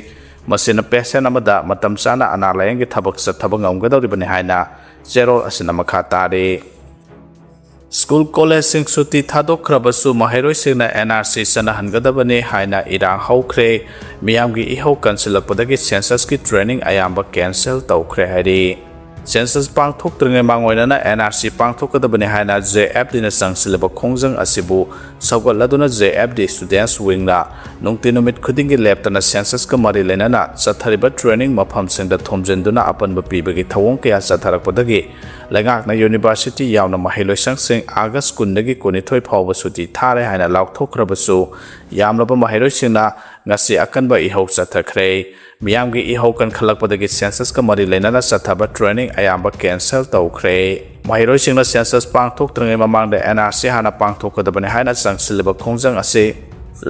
ꯃꯁꯤꯅ ꯄꯦꯁꯦꯟꯠ ꯑꯃꯗ ꯃꯇꯝ ꯆꯥꯅ ꯑꯅꯥ ꯂꯥꯌꯦꯡꯒꯤ ꯊꯕꯛ ꯆꯠꯊꯕ ꯉꯝꯒꯗꯧꯔꯤꯕꯅꯤ ꯍꯥꯏꯅ ꯆꯦꯔꯣꯜ ꯑꯁꯤꯅ ꯃꯈꯥ ꯇꯥꯔꯤ꯫ ꯁ꯭ꯀꯨꯜ ꯀꯣꯂꯦꯖꯁꯤꯡ ꯁꯨꯇꯤ ꯊꯥꯗꯣꯛꯈ꯭ꯔꯕꯁꯨ ꯃꯍꯩꯔꯣꯏꯁꯤꯡꯅ ꯑꯦꯟ ꯑꯥꯔ ꯁꯤ ꯆꯠꯅꯍꯟꯒꯗꯕꯅꯤ ꯍꯥꯏꯅ ꯏꯔꯥꯡ ꯍꯧꯈ꯭ꯔꯦ꯫ ꯃꯤꯌꯥꯝꯒꯤ ꯏꯍꯧ ꯀꯟꯁꯤꯜꯂꯛꯄꯗꯒꯤ ꯁꯦꯟꯁꯁꯀꯤ ꯇ꯭ꯔꯦꯅꯤꯡ ꯑꯌꯥꯝꯕ ꯀꯦꯟꯁꯦꯜ ꯇꯧꯈ꯭ꯔꯦ ꯍꯥꯏꯔꯤ꯫ ꯁꯦꯟꯁꯁ ꯄꯥꯡꯊꯣꯛꯇ꯭ꯔꯤꯉꯩ ꯃꯥꯡꯑꯣꯏꯅꯅ ꯑꯦꯟ ꯑꯥꯔ ꯁꯤ ꯄꯥꯡꯊꯣꯛꯀꯗꯕꯅꯤ ꯍꯥꯏꯅ ꯖꯦ ꯑꯦꯐ ꯗꯤꯅ ꯆꯪꯁꯤꯜꯂꯤꯕ ꯈꯣꯡꯖꯪ ꯑꯁꯤꯕꯨ ꯁꯧꯒꯠꯂꯗꯨꯅ ꯖꯦ ꯑꯦꯐ ꯗꯤ ꯁ꯭ꯇꯨꯗꯦꯟꯠꯁ ꯋꯤꯡꯅ ꯅꯨꯡꯇꯤ ꯅꯨꯃꯤꯠ ꯈꯨꯗꯤꯡꯒꯤ ꯂꯦꯞꯇꯅ ꯁꯦꯟꯁꯁꯀ ꯃꯔꯤ ꯂꯩꯅꯅ ꯆꯠꯊꯔꯤꯕ ꯇ꯭ꯔꯦꯅꯤꯡ ꯃꯐꯝꯁꯤꯡꯗ ꯊꯣꯝꯖꯤꯟꯗꯨꯅ ꯑꯄꯟꯕ ꯄꯤꯕꯒꯤ ꯊꯧꯑꯣꯡ ꯀꯌꯥ ꯆꯠꯊꯔꯛꯄꯗꯒꯤ ꯂꯩꯉꯥꯛꯅ ꯌꯨꯅꯤꯚꯔꯁꯤꯇꯤ ꯌꯥꯎꯅ ꯃꯍꯩꯂꯣꯏꯁꯪꯁꯤꯡ ꯑꯥꯒꯁ ꯀꯨꯟꯗꯒꯤ ꯀꯨꯟꯅꯤꯊꯣꯏ ꯐꯥꯎꯕ ꯁꯨꯇꯤ ꯊꯥꯔꯦ ꯍꯥꯏꯅ ꯂꯥꯎꯊꯣꯛꯈ꯭ꯔꯕꯁꯨ, ꯌꯥꯝꯂꯕ ꯃꯍꯩꯔꯣꯏꯁꯤꯡꯅ ꯉꯁꯤ ꯑꯀꯟꯕ ꯏꯍꯧ ꯆꯠꯊꯈ꯭ꯔꯦ꯫ ꯃꯤꯌꯥꯝꯒꯤ ꯏꯍꯧ ꯀꯟꯈꯠꯂꯛꯄꯗꯒꯤ ꯁꯦꯟꯁꯁꯀ ꯃꯔꯤ ꯂꯩꯅꯅ ꯆꯠꯊꯕ ꯇ꯭ꯔꯦꯅꯤꯡ ꯑꯌꯥꯝꯕ ꯀꯦꯟꯁꯦꯜ ꯇꯧꯈ꯭ꯔꯦ꯫ ꯃꯍꯩꯔꯣꯏꯁꯤꯡꯅ ꯁꯦꯟꯁꯁ ꯄꯥꯡꯊꯣꯛꯇ꯭ꯔꯤꯉꯩ ꯃꯃꯥꯡꯗ ꯑꯦꯟ ꯑꯥꯔ ꯁꯤ ꯍꯥꯟꯅ ꯄꯥꯡꯊꯣꯛꯀꯗꯕꯅꯤ ꯍꯥꯏꯅ ꯆꯪꯁꯤꯜꯂꯤꯕ ꯈꯣꯡꯖꯪ ꯑꯁꯤ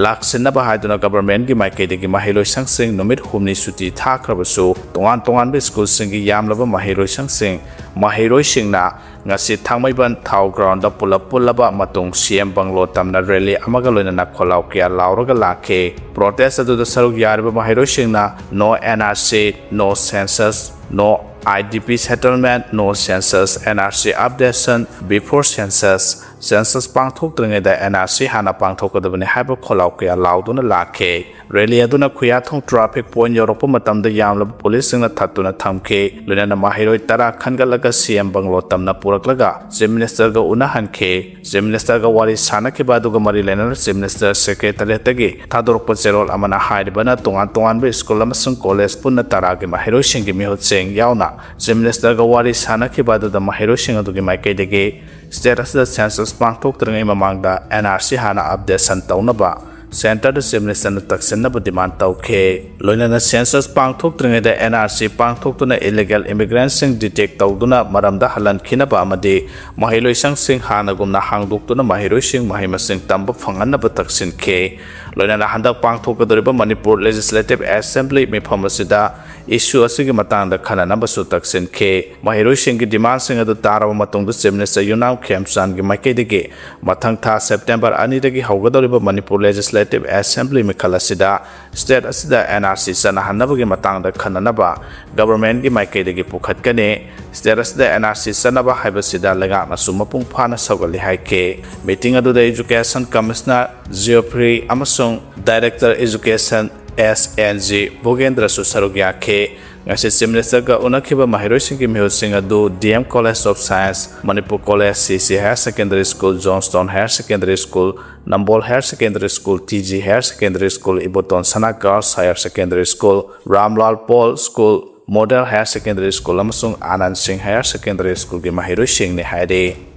ꯂꯥꯛꯁꯤꯟꯅꯕ ꯍꯥꯏꯗꯨꯅ ꯒꯚꯔꯟꯃꯦꯟꯠꯀꯤ ꯃꯥꯏꯀꯩꯗꯒꯤ ꯃꯍꯩꯂꯣꯏꯁꯪꯁꯤꯡ ꯅꯨꯃꯤꯠ ꯍꯨꯝꯅꯤ ꯁꯨꯇꯤ ꯊꯥꯈ꯭ꯔꯕꯁꯨ, ꯇꯣꯉꯥꯟ ꯇꯣꯉꯥꯟꯕ ꯁ꯭ꯀꯨꯜꯁꯤꯡꯒꯤ ꯌꯥꯝꯂꯕ ꯃꯍꯩꯔꯣꯏꯁꯪꯁꯤꯡ, ꯃꯍꯩꯔꯣꯏꯁꯤꯡꯅ ꯉꯁꯤ ꯊꯥꯡꯃꯩꯕꯟ ꯊꯥꯎ ꯒ꯭ꯔꯥꯎꯟꯗ ꯄꯨꯂꯞ ꯄꯨꯜꯂꯕ ꯃꯇꯨꯡ ꯁꯤ ꯑꯦꯝ ꯕꯪꯒ꯭ꯂꯣ ꯇꯝꯅ ꯔꯦꯂꯤ ꯑꯃꯒ ꯂꯣꯏꯅꯅ ꯈꯣꯜꯂꯥꯎ ꯀꯌꯥ ꯂꯥꯎꯔꯒ ꯂꯥꯛꯈꯤ꯫ ꯄ꯭ꯔꯣꯇꯦꯁ ꯑꯗꯨꯗ ꯁꯔꯨꯛ ꯌꯥꯔꯤꯕ ꯃꯍꯩꯔꯣꯏꯁꯤꯡꯅ "No N R C, No Census, No I D P Settlement, No Census, N R C Updation Before Census" census ꯄꯥꯡꯊꯣꯛꯇ꯭ꯔꯤꯉꯩꯗ N R C ꯍꯥꯟꯅ ꯄꯥꯡꯊꯣꯛꯀꯗꯕꯅꯤ ꯍꯥꯏꯕ ꯈꯣꯜꯂꯥꯎ ꯀꯌꯥ ꯂꯥꯎꯗꯨꯅ ꯂꯥꯛꯈꯤ꯫ Rally ꯑꯗꯨꯅ ꯈꯨꯌꯥꯊꯣꯡ traffic point ꯌꯧꯔꯛꯄ ꯃꯇꯝꯗ ꯌꯥꯝꯂꯕ police ꯁꯤꯡꯅ ꯊꯠꯇꯨꯅ ꯊꯝꯈꯤ꯫ ꯂꯣꯏꯅꯅ ꯃꯍꯩꯔꯣꯏ ꯇꯔꯥ ꯈꯟꯒꯠꯂꯒ C M bungalow ꯇꯝꯅ ꯄꯨꯔꯛꯂꯒ Chief Minister ꯒ ꯎꯅꯍꯟꯈꯤ꯫ Chief Minister ꯒ ꯋꯥꯔꯤ ꯁꯥꯟꯅꯈꯤꯕ ꯑꯗꯨꯒ ꯃꯔꯤ ꯂꯩꯅꯅ Chief Minister Secretariat ꯇꯒꯤ ꯊꯥꯗꯣꯔꯛꯄ ꯆꯦꯔꯣꯜ ꯑꯃꯅ ꯍꯥꯏꯔꯤꯕꯅ ꯇꯣꯉꯥꯟ ꯇꯣꯉꯥꯟꯕ school ꯑꯃꯁꯨꯡ college ꯄꯨꯟꯅ ꯇꯔꯥꯒꯤ ꯃꯍꯩꯔꯣꯏꯁꯤꯡꯒꯤ ꯃꯤꯍꯨꯠꯁꯤꯡ ꯌꯥꯎꯅ Chief Minister ꯒ ꯋꯥꯔꯤ ꯁꯥꯟꯅꯈꯤꯕ ꯑꯗꯨꯗ ꯃꯍꯩꯔꯣꯏꯁꯤꯡ ꯑꯗꯨꯒꯤ ꯃꯥꯏꯀꯩꯗꯒꯤ state ꯑꯁꯤꯗ census ꯄꯥꯡꯊꯣꯛꯇ꯭ꯔꯤꯉꯩ ꯃꯃꯥꯡꯗ N R C ꯍꯥꯟꯅ updation ꯇꯧꯅꯕ centre ꯗ Chief Minister ꯅ ꯇꯛꯁꯤꯟꯅꯕ demand ꯇꯧꯈꯤ꯫ ꯂꯣꯏꯅꯅ census ꯄꯥꯡꯊꯣꯛꯇ꯭ꯔꯤꯉꯩꯗ N R C ꯄꯥꯡꯊꯣꯛꯇꯨꯅ illegal immigrant ꯁꯤꯡ detect ꯇꯧꯗꯨꯅ ꯃꯔꯝꯗ ꯍꯜꯍꯟꯈꯤꯅꯕ ꯑꯃꯗꯤ ꯃꯍꯩꯂꯣꯏꯁꯪꯁꯤꯡ ꯍꯥꯟꯅꯒꯨꯝꯅ ꯍꯥꯡꯗꯣꯛꯇꯨꯅ ꯃꯍꯩꯔꯣꯏꯁꯤꯡ ꯃꯍꯩ ꯃꯁꯤꯡ ꯇꯝꯕ ꯐꯪꯍꯟꯅꯕ ꯇꯛꯁꯤꯟꯈꯤ꯫ ꯂꯣꯏꯅꯅ ꯍꯟꯗꯛ ꯄꯥꯡꯊꯣꯛꯀꯗꯧꯔꯤꯕ Manipur Legislative Assembly ꯃꯤꯐꯝ ꯑꯁꯤꯗ issue ꯑꯁꯤꯒꯤ ꯃꯇꯥꯡꯗ ꯈꯟꯅꯅꯕꯁꯨ ꯇꯛꯁꯤꯟꯈꯤ꯫ ꯃꯍꯩꯔꯣꯏꯁꯤꯡꯒꯤ demand ꯁꯤꯡ ꯑꯗꯨ ꯇꯥꯔꯕ ꯃꯇꯨꯡꯗ Chief Minister ꯌꯨꯝꯅꯥꯝ ꯈꯦꯝꯆꯥꯟꯒꯤ ꯃꯥꯏꯀꯩꯗꯒꯤ ꯃꯊꯪ ꯊꯥ September ꯑꯅꯤꯗꯒꯤ ꯍꯧꯒꯗꯧꯔꯤꯕ Manipur Legislative Assembly ꯃꯤꯈꯜ ꯑꯁꯤꯗ state ꯑꯁꯤꯗ N R C ꯆꯠꯅꯍꯟꯅꯕꯒꯤ ꯃꯇꯥꯡꯗ ꯈꯟꯅꯅꯕ government ꯀꯤ ꯃꯥꯏꯀꯩꯗꯒꯤ ꯄꯨꯈꯠꯀꯅꯤ꯫ State ꯑꯁꯤꯗ N R C ꯆꯠꯅꯕ ꯍꯥꯏꯕꯁꯤꯗ ꯂꯩꯉꯥꯛꯅꯁꯨ ꯃꯄꯨꯡ ꯐꯥꯅ ꯁꯧꯒꯠꯂꯤ ꯍꯥꯏꯈꯤ꯫ Meeting ꯑꯗꯨꯗ Education Commissioner Geoffrey ꯑꯃꯁꯨꯡ Director Education S N G ꯚꯨꯒꯦꯟꯗ꯭ꯔꯁꯨ ꯁꯔꯨꯛ ꯌꯥꯈꯤ꯫ ꯉꯁꯤ Chief Minister ꯒ ꯎꯅꯈꯤꯕ ꯃꯍꯩꯔꯣꯏꯁꯤꯡꯒꯤ ꯃꯤꯍꯨꯠꯁꯤꯡ ꯑꯗꯨ D M College of Science, Manipur College, C C Higher Secondary School, Johnstone Higher Secondary School, Nambol Higher Secondary School, T G Higher Secondary School, Iboton Sana Girls Higher Secondary School, Ramlal Paul School, Model Higher Secondary School ꯑꯃꯁꯨꯡ Anand Singh Higher Secondary School ꯒꯤ ꯃꯍꯩꯔꯣꯏꯁꯤꯡꯅꯤ ꯍꯥꯏꯔꯤ꯫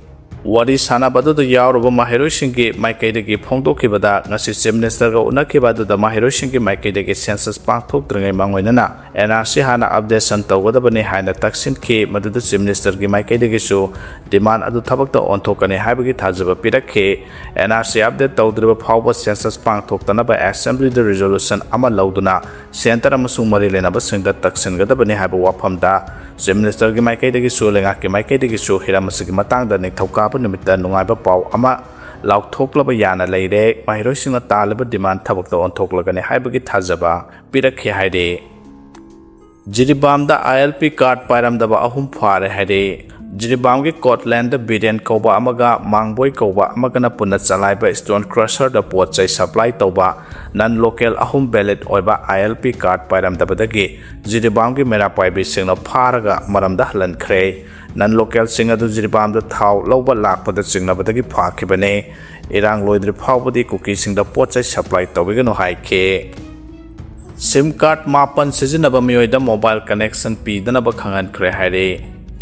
ꯋꯥꯔꯤ ꯁꯥꯟꯅꯕ ꯑꯗꯨꯗ ꯌꯥꯎꯔꯨꯕ ꯃꯍꯩꯔꯣꯏꯁꯤꯡꯒꯤ ꯃꯥꯏꯀꯩꯗꯒꯤ ꯐꯣꯡꯗꯣꯛꯈꯤꯕꯗ, ꯉꯁꯤ Chief Minister ꯒ ꯎꯅꯈꯤꯕ ꯑꯗꯨꯗ ꯃꯍꯩꯔꯣꯏꯁꯤꯡꯒꯤ ꯃꯥꯏꯀꯩꯗꯒꯤ census ꯄꯥꯡꯊꯣꯛꯇ꯭ꯔꯤꯉꯩ ꯃꯥꯡꯑꯣꯏꯅꯅ N R C ꯍꯥꯟꯅ updation ꯇꯧꯒꯗꯕꯅꯤ ꯍꯥꯏꯅ ꯇꯛꯁꯤꯟꯈꯤ꯫ ꯃꯗꯨꯗ Chief Minister ꯒꯤ ꯃꯥꯏꯀꯩꯗꯒꯤꯁꯨ demand ꯑꯗꯨ ꯊꯕꯛꯇ ꯑꯣꯟꯊꯣꯛꯀꯅꯤ ꯍꯥꯏꯕꯒꯤ ꯊꯥꯖꯕ ꯄꯤꯔꯛꯈꯤ꯫ N R C update ꯇꯧꯗ꯭ꯔꯤꯕ ꯐꯥꯎꯕ census ꯄꯥꯡꯊꯣꯛꯇꯅꯕ Assembly ꯗ resolution ꯑꯃ ꯂꯧꯗꯨꯅ centre ꯑꯃꯁꯨꯡ ꯃꯔꯤ ꯂꯩꯅꯕꯁꯤꯡꯗ ꯇꯛꯁꯤꯟꯒꯗꯕꯅꯤ ꯍꯥꯏꯕ ꯋꯥꯐꯝꯗ Chief Minister ꯒꯤ ꯃꯥꯏꯀꯩꯗꯒꯤꯁꯨ ꯂꯩꯉꯥꯛꯀꯤ ꯃꯥꯏꯀꯩꯗꯒꯤꯁꯨ ꯍꯤꯔꯝ ꯑꯁꯤꯒꯤ ꯃꯇꯥꯡꯗ ꯅꯤꯡꯊꯧꯀꯥꯕ ꯅꯨꯃꯤꯠꯇ ꯅꯨꯡꯉꯥꯏꯕ ꯄꯥꯎ ꯑꯃ ꯂꯥꯎꯊꯣꯛꯂꯕ ꯌꯥꯅ ꯂꯩꯔꯦ꯫ ꯃꯍꯩꯔꯣꯏꯁꯤꯡꯅ ꯇꯥꯜꯂꯤꯕ demand ꯊꯕꯛꯇ ꯑꯣꯟꯊꯣꯛꯂꯒꯅꯤ ꯍꯥꯏꯕꯒꯤ ꯊꯥꯖꯕ ꯄꯤꯔꯛꯈꯤ ꯍꯥꯏꯔꯤ꯫ ꯖꯤꯔꯤꯕꯥꯝꯗ I L P card ꯄꯥꯏꯔꯝꯗꯕ ꯑꯍꯨꯝ ꯐꯥꯔꯦ ꯍꯥꯏꯔꯤ꯫ ꯖꯤꯔꯤꯕꯥꯝꯒꯤ ꯀꯣꯠꯂꯦꯟꯗ ꯕꯤꯔꯦꯟ ꯀꯧꯕ ꯑꯃꯒ ꯃꯥꯡꯕꯣꯏ ꯀꯧꯕ ꯑꯃꯒꯅ ꯄꯨꯟꯅ ꯆꯂꯥꯏꯕ ꯁ꯭ꯇꯣꯟ ꯀ꯭ꯔꯁꯔꯗ ꯄꯣꯠ ꯆꯩ ꯁꯄ꯭ꯂꯥꯏ ꯇꯧꯕ ꯅꯟ ꯂꯣꯀꯦꯜ ꯑꯍꯨꯝ ꯚꯦꯂꯤꯗ ꯑꯣꯏꯕ ꯑꯥꯏ ꯑꯦꯜ ꯄꯤ ꯀꯥꯔꯗ ꯄꯥꯏꯔꯝꯗꯕꯗꯒꯤ ꯖꯤꯔꯤꯕꯥꯝꯒꯤ ꯃꯩꯔꯥ ꯄꯥꯏꯕꯤꯁꯤꯡꯅ ꯐꯥꯔꯒ ꯃꯔꯝꯗ ꯍꯜꯍꯟꯈ꯭ꯔꯦ꯫ ꯅꯟ ꯂꯣꯀꯦꯜꯁꯤꯡ ꯑꯗꯨ ꯖꯤꯔꯤꯕꯥꯝꯗ ꯊꯥꯎ ꯂꯧꯕ ꯂꯥꯛꯄꯗ ꯆꯤꯡꯅꯕꯗꯒꯤ ꯐꯥꯈꯤꯕꯅꯤ꯫ ꯏꯔꯥꯡ ꯂꯣꯏꯗ꯭ꯔꯤ ꯐꯥꯎꯕꯗꯤ ꯀꯨꯀꯤꯁꯤꯡꯗ ꯄꯣꯠ ꯆꯩ ꯁꯄ꯭ꯂꯥꯏ ꯇꯧꯕꯤꯒꯅꯨ ꯍꯥꯏꯈꯤ꯫ ꯁꯤꯝ ꯀꯥꯔꯗ ꯃꯥꯄꯟ ꯁꯤꯖꯤꯟꯅꯕ ꯃꯤꯑꯣꯏꯗ ꯃꯣꯕꯥꯏꯜ ꯀꯅꯦꯛꯁꯟ ꯄꯤꯗꯅꯕ ꯈꯪꯍꯟꯈ꯭ꯔꯦ ꯍꯥꯏꯔꯤ꯫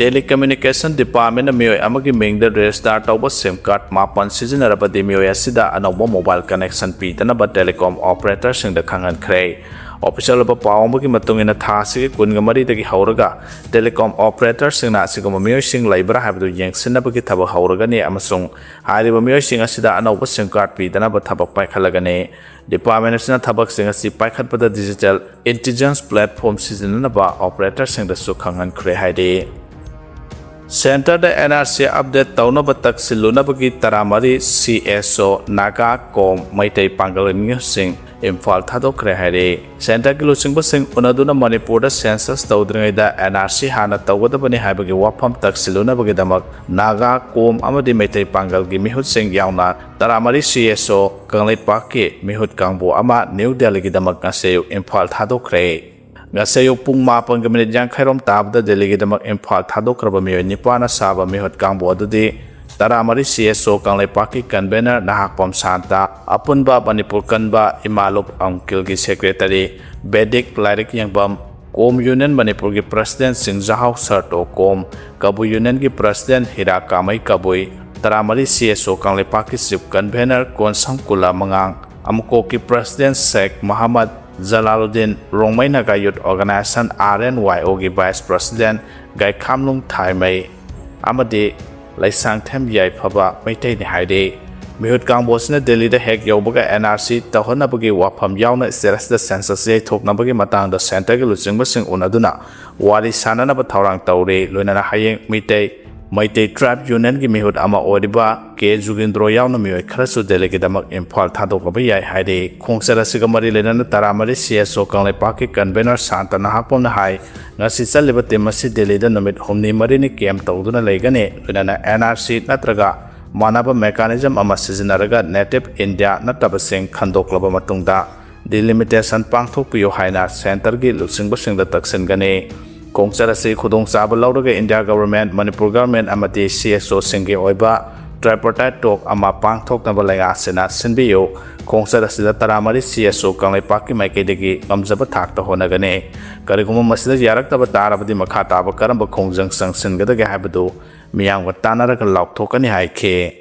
ꯇꯦꯂꯤꯀꯝꯃ꯭ꯌꯨꯅꯤꯀꯦꯁꯟ ꯗꯤꯄꯥꯔꯠꯃꯦꯟꯅ ꯃꯤꯑꯣꯏ ꯑꯃꯒꯤ ꯃꯤꯡꯗ ꯔꯦꯖꯤꯁꯇꯥꯔ ꯇꯧꯕ ꯁꯤꯝ ꯀꯥꯔꯗ ꯃꯥꯄꯟ ꯁꯤꯖꯤꯟꯅꯔꯕꯗꯤ ꯃꯤꯑꯣꯏ ꯑꯁꯤꯗ ꯑꯅꯧꯕ ꯃꯣꯕꯥꯏꯜ ꯀꯅꯦꯛꯁꯟ ꯄꯤꯗꯅꯕ ꯇꯦꯂꯤꯀꯣꯝ ꯑꯣꯄꯔꯦꯇꯔꯁꯤꯡꯗ ꯈꯪꯍꯟꯈ꯭ꯔꯦ꯫ ꯑꯣꯐꯤꯁꯤꯌꯦꯜ ꯑꯣꯏꯕ ꯄꯥꯎ ꯑꯃꯒꯤ ꯃꯇꯨꯡ ꯏꯟꯅ, ꯊꯥ ꯑꯁꯤꯒꯤ ꯀꯨꯟꯒ ꯃꯔꯤꯗꯒꯤ ꯍꯧꯔꯒ ꯇꯦꯂꯤꯀꯣꯝ ꯑꯣꯄꯔꯦꯇꯔꯁꯤꯡꯅ ꯑꯁꯤꯒꯨꯝꯕ ꯃꯤꯑꯣꯏꯁꯤꯡ ꯂꯩꯕ꯭ꯔꯥ ꯍꯥꯏꯕꯗꯨ ꯌꯦꯡꯁꯤꯟꯅꯕꯒꯤ ꯊꯕꯛ ꯍꯧꯔꯒꯅꯤ ꯑꯃꯁꯨꯡ ꯍꯥꯏꯔꯤꯕ ꯃꯤꯑꯣꯏꯁꯤꯡ ꯑꯁꯤꯗ ꯑꯅꯧꯕ ꯁꯤꯝ ꯀꯥꯔꯗ ꯄꯤꯗꯅꯕ ꯊꯕꯛ ꯄꯥꯏꯈꯠꯂꯒꯅꯤ꯫ ꯗꯤꯄꯥꯔꯠꯃꯦꯟ ꯑꯁꯤꯅ ꯊꯕꯛꯁꯤꯡ ꯑꯁꯤ ꯄꯥꯏꯈꯠꯄꯗ ꯗꯤꯖꯤꯇꯦꯜ ꯏꯟꯇꯤꯂꯤꯖꯦꯟꯁ ꯄ꯭ꯂꯦꯠꯐꯣꯝ ꯁꯤꯖꯤꯟꯅꯅꯕ ꯑꯣꯄꯔꯦꯇꯔꯁꯤꯡꯗꯁꯨ ꯈꯪꯍꯟꯈ꯭ꯔꯦ ꯍꯥꯏꯔꯤ꯫ ꯁꯦꯟꯇꯔꯗ ꯑꯦꯟ ꯑꯥꯔ ꯁꯤ ꯑꯞꯗꯦꯠ ꯇꯧꯅꯕ ꯇꯛꯁꯤꯜꯂꯨꯅꯕꯒꯤ ꯇꯔꯥꯃꯔꯤ ꯁꯤ ꯑꯦꯁ ꯑꯣ ꯅꯥꯒꯥ ꯀꯣꯝ ꯃꯩꯇꯩ ꯄꯥꯡꯒꯜ ꯃꯤꯍꯨꯠꯁꯤꯡ ꯏꯝꯐꯥꯜ ꯊꯥꯗꯣꯛꯈ꯭ꯔꯦ ꯍꯥꯏꯔꯤ꯫ ꯁꯦꯟꯇꯔꯒꯤ ꯂꯨꯆꯤꯡꯕꯁꯤꯡ ꯎꯅꯗꯨꯅ ꯃꯅꯤꯄꯨꯔꯗ ꯁꯦꯟꯁꯁ ꯇꯧꯗ꯭ꯔꯤꯉꯩꯗ ꯑꯦꯟ ꯑꯥꯔ ꯁꯤ ꯍꯥꯟꯅ ꯇꯧꯒꯗꯕꯅꯤ ꯍꯥꯏꯕꯒꯤ ꯋꯥꯐꯝ ꯇꯛꯁꯤꯜꯂꯨꯅꯕꯒꯤꯗꯃꯛ ꯅꯥꯒꯥ ꯀꯣꯝ ꯑꯃꯗꯤ ꯃꯩꯇꯩ ꯄꯥꯡꯒꯜꯒꯤ ꯃꯤꯍꯨꯠꯁꯤꯡ ꯌꯥꯎꯅ ꯇꯔꯥꯃꯔꯤ ꯁꯤ ꯑꯦꯁ ꯑꯣ ꯀꯪꯂꯩꯄꯥꯛꯀꯤ ꯃꯤꯍꯨꯠ ꯀꯥꯡꯕꯨ ꯑꯃ ꯅ꯭ꯌꯨ ꯗꯦꯜꯂꯤꯒꯤꯗꯃꯛ ꯉꯁꯤ ꯑꯌꯨꯛ ꯏꯝꯐꯥꯜ ꯊꯥꯗꯣꯛꯈ꯭ꯔꯦ꯫ ꯉꯁꯤ ꯑꯌꯨꯛ ꯄꯨꯡ ꯃꯥꯄꯟꯒ ꯃꯤꯅꯤꯠ ꯌꯥꯡꯈꯩꯔꯣꯝ ꯇꯥꯕꯗ ꯗꯦꯜꯂꯤꯒꯤꯗꯃꯛ ꯏꯝꯐꯥꯜ ꯊꯥꯗꯣꯛꯈ꯭ꯔꯕ ꯃꯤꯑꯣꯏ ꯅꯤꯄꯥꯟꯅ ꯁꯥꯕ ꯃꯤꯍꯨꯠ ꯀꯥꯡꯕꯨ ꯑꯗꯨꯗꯤ ꯇꯔꯥꯃꯔꯤ ꯁꯤ ꯑꯦꯁ ꯑꯣ ꯀꯪꯂꯩꯄꯥꯛꯀꯤ ꯀꯟꯚꯦꯅꯔ ꯅꯍꯥꯛꯄꯝ ꯁꯥꯟꯇ, ꯑꯄꯨꯟꯕ ꯃꯅꯤꯄꯨꯔ ꯀꯟꯕ ꯏꯃꯥꯂꯨꯞ ꯑꯪꯀꯤꯜꯒꯤ ꯁꯦꯀ꯭ꯔꯦꯇꯔꯤ, ꯕꯦꯗꯤꯛ ꯂꯥꯏꯔꯤꯛ ꯌꯦꯡꯐꯝ, ꯀꯣꯝ ꯌꯨꯅꯤꯌꯟ ꯃꯅꯤꯄꯨꯔꯒꯤ ꯄ꯭ꯔꯁꯤꯗꯦꯟ ꯁꯤꯡꯖꯥꯍꯥꯎ ꯁꯔꯇꯣ ꯀꯣꯝ, ꯀꯕꯨꯏ ꯌꯨꯅꯤꯌꯟꯒꯤ ꯄ꯭ꯔꯁꯤꯗꯦꯟ ꯍꯤꯔꯥ ꯀꯥꯃꯩ ꯀꯕꯨꯏ, ꯇꯔꯥꯃꯔꯤ ꯁꯤ ꯑꯦꯁ ꯑꯣ ꯀꯪꯂꯩꯄꯥꯛꯀꯤ ꯆꯤꯐ ꯀꯟꯚꯦꯅꯔ ꯀꯣꯟꯁꯝ ꯀꯨꯂꯥ ꯃꯉꯥꯡ, ꯑꯃꯨꯀꯣꯛꯀꯤ president Sheikh Mohammad Jalaluddin, Rongmei Naga youth organisation, R N Y ꯑꯣꯒꯤ ꯚꯥꯏꯁ ꯄ꯭ꯔꯁꯤꯗꯦꯟ ꯒꯥꯏꯈꯥꯝꯂꯨꯡ ꯊꯥꯏꯃꯩ ꯑꯃꯗꯤ ꯂꯩꯁꯥꯡꯊꯦꯝ ꯌꯥꯏꯐꯕ ꯃꯩꯇꯩꯅꯤ ꯍꯥꯏꯔꯤ꯫ ꯃꯤꯍꯨꯠ ꯀꯥꯡꯕꯨ ꯑꯁꯤꯅ ꯗꯦꯜꯂꯤꯗ ꯍꯦꯛ ꯌꯧꯕꯒ ꯑꯦꯟ ꯑꯥꯔ ꯁꯤ ꯇꯧꯍꯟꯅꯕꯒꯤ ꯋꯥꯐꯝ ꯌꯥꯎꯅ ꯁ꯭ꯇꯦꯠ ꯑꯁꯤꯗ ꯁꯦꯟꯁꯁ ꯌꯩꯊꯣꯛꯅꯕꯒꯤ ꯃꯇꯥꯡꯗ ꯁꯦꯟꯇꯔꯒꯤ ꯂꯨꯆꯤꯡꯕꯁꯤꯡ ꯎꯅꯗꯨꯅ ꯋꯥꯔꯤ ꯁꯥꯅꯅꯕ ꯊꯧꯔꯥꯡ ꯇꯧꯔꯤ꯫ ꯂꯣꯏꯅꯅ ꯍꯌꯦꯡ ꯃꯤꯇꯩ ꯃꯩꯇꯩ ꯇ꯭ꯔꯥꯏꯕ ꯌꯨꯅꯤꯌꯟꯒꯤ ꯃꯤꯍꯨꯠ ꯑꯃ ꯑꯣꯏꯔꯤꯕ ꯀꯦ ꯖꯨꯒꯦꯟꯗ꯭ꯔꯣ ꯌꯥꯎꯅ ꯃꯤꯑꯣꯏ ꯈꯔꯁꯨ ꯗꯦꯜꯂꯤꯒꯤꯗꯃꯛ ꯏꯝꯐꯥꯜ ꯊꯥꯗꯣꯛꯂꯕ ꯌꯥꯏ ꯍꯥꯏꯔꯤ꯫ ꯈꯣꯡꯆꯠ ꯑꯁꯤꯒ ꯃꯔꯤ ꯂꯩꯅꯅ ꯇꯔꯥꯃꯔꯤ ꯁꯤ ꯑꯦꯁ ꯑꯣ ꯀꯪꯂꯩꯄꯥꯛꯀꯤ ꯀꯟꯚꯦꯅꯔ ꯁꯥꯟꯇ ꯅꯍꯥꯛꯄꯝꯅ ꯍꯥꯏ, ꯉꯁꯤ ꯆꯠꯂꯤꯕ ꯇꯤꯝ ꯑꯁꯤ ꯗꯦꯜꯂꯤꯗ ꯅꯨꯃꯤꯠ ꯍꯨꯝꯅꯤ ꯃꯔꯤꯅꯤ ꯀꯦꯝ ꯇꯧꯗꯨꯅ ꯂꯩꯒꯅꯤ, ꯂꯣꯏꯅꯅ ꯑꯦꯟ ꯑꯥꯔ ꯁꯤ ꯅꯠꯇ꯭ꯔꯒ ꯃꯥꯟꯅꯕ ꯃꯦꯀꯥꯅꯤꯖꯝ ꯑꯃ ꯁꯤꯖꯤꯟꯅꯔꯒ ꯅꯦꯇꯤꯚ ꯏꯟꯗꯤꯌꯥ ꯅꯠꯇꯕꯁꯤꯡ ꯈꯟꯗꯣꯛꯂꯕ ꯃꯇꯨꯡꯗ ꯗꯤꯂꯤꯃꯤꯇꯦꯁꯟ ꯄꯥꯡꯊꯣꯛꯄꯤꯌꯨ ꯍꯥꯏꯅ ꯁꯦꯟꯇꯔꯒꯤ ꯂꯨꯆꯤꯡꯕꯁꯤꯡꯗ ꯇꯛꯁꯤꯟꯒꯅꯤ꯫ ꯈꯣꯡꯆꯠ ꯑꯁꯤ ꯈꯨꯗꯣꯡꯆꯥꯕ ꯂꯧꯔꯒ ꯏꯟꯗꯤꯌꯥ ꯒꯚꯔꯟꯃꯦꯟꯠ, ꯃꯅꯤꯄꯨꯔ ꯒꯚꯔꯟꯃꯦꯟꯠ ꯑꯃꯗꯤ ꯁꯤ ꯑꯦꯁ ꯑꯣꯁꯤꯡꯒꯤ ꯑꯣꯏꯕ ꯇ꯭ꯔꯥꯏꯄꯥꯔꯇꯥꯏꯠ ꯇꯣꯛ ꯑꯃ ꯄꯥꯡꯊꯣꯛꯅꯕ ꯂꯩꯉꯥꯛꯁꯤꯅ ꯁꯤꯟꯕꯤꯌꯨ꯫ ꯈꯣꯡꯆꯠ ꯑꯁꯤꯗ ꯇꯔꯥꯃꯔꯤ ꯁꯤ ꯑꯦꯁ ꯑꯣ ꯀꯪꯂꯩꯄꯥꯛꯀꯤ ꯃꯥꯏꯀꯩꯗꯒꯤ ꯉꯝꯖꯕ ꯊꯥꯛꯇ ꯍꯣꯠꯅꯒꯅꯤ꯫ ꯀꯔꯤꯒꯨꯝꯕ ꯃꯁꯤꯗ ꯌꯥꯔꯛꯇꯕ ꯇꯥꯔꯕꯗꯤ ꯃꯈꯥ ꯇꯥꯕ ꯀꯔꯝꯕ ꯈꯣꯡꯖꯪ ꯆꯪꯁꯤꯟꯒꯗꯒꯦ ꯍꯥꯏꯕꯗꯨ ꯃꯤꯌꯥꯝꯒ ꯇꯥꯟꯅꯔꯒ ꯂꯥꯎꯊꯣꯛꯀꯅꯤ ꯍꯥꯏꯈꯤ꯫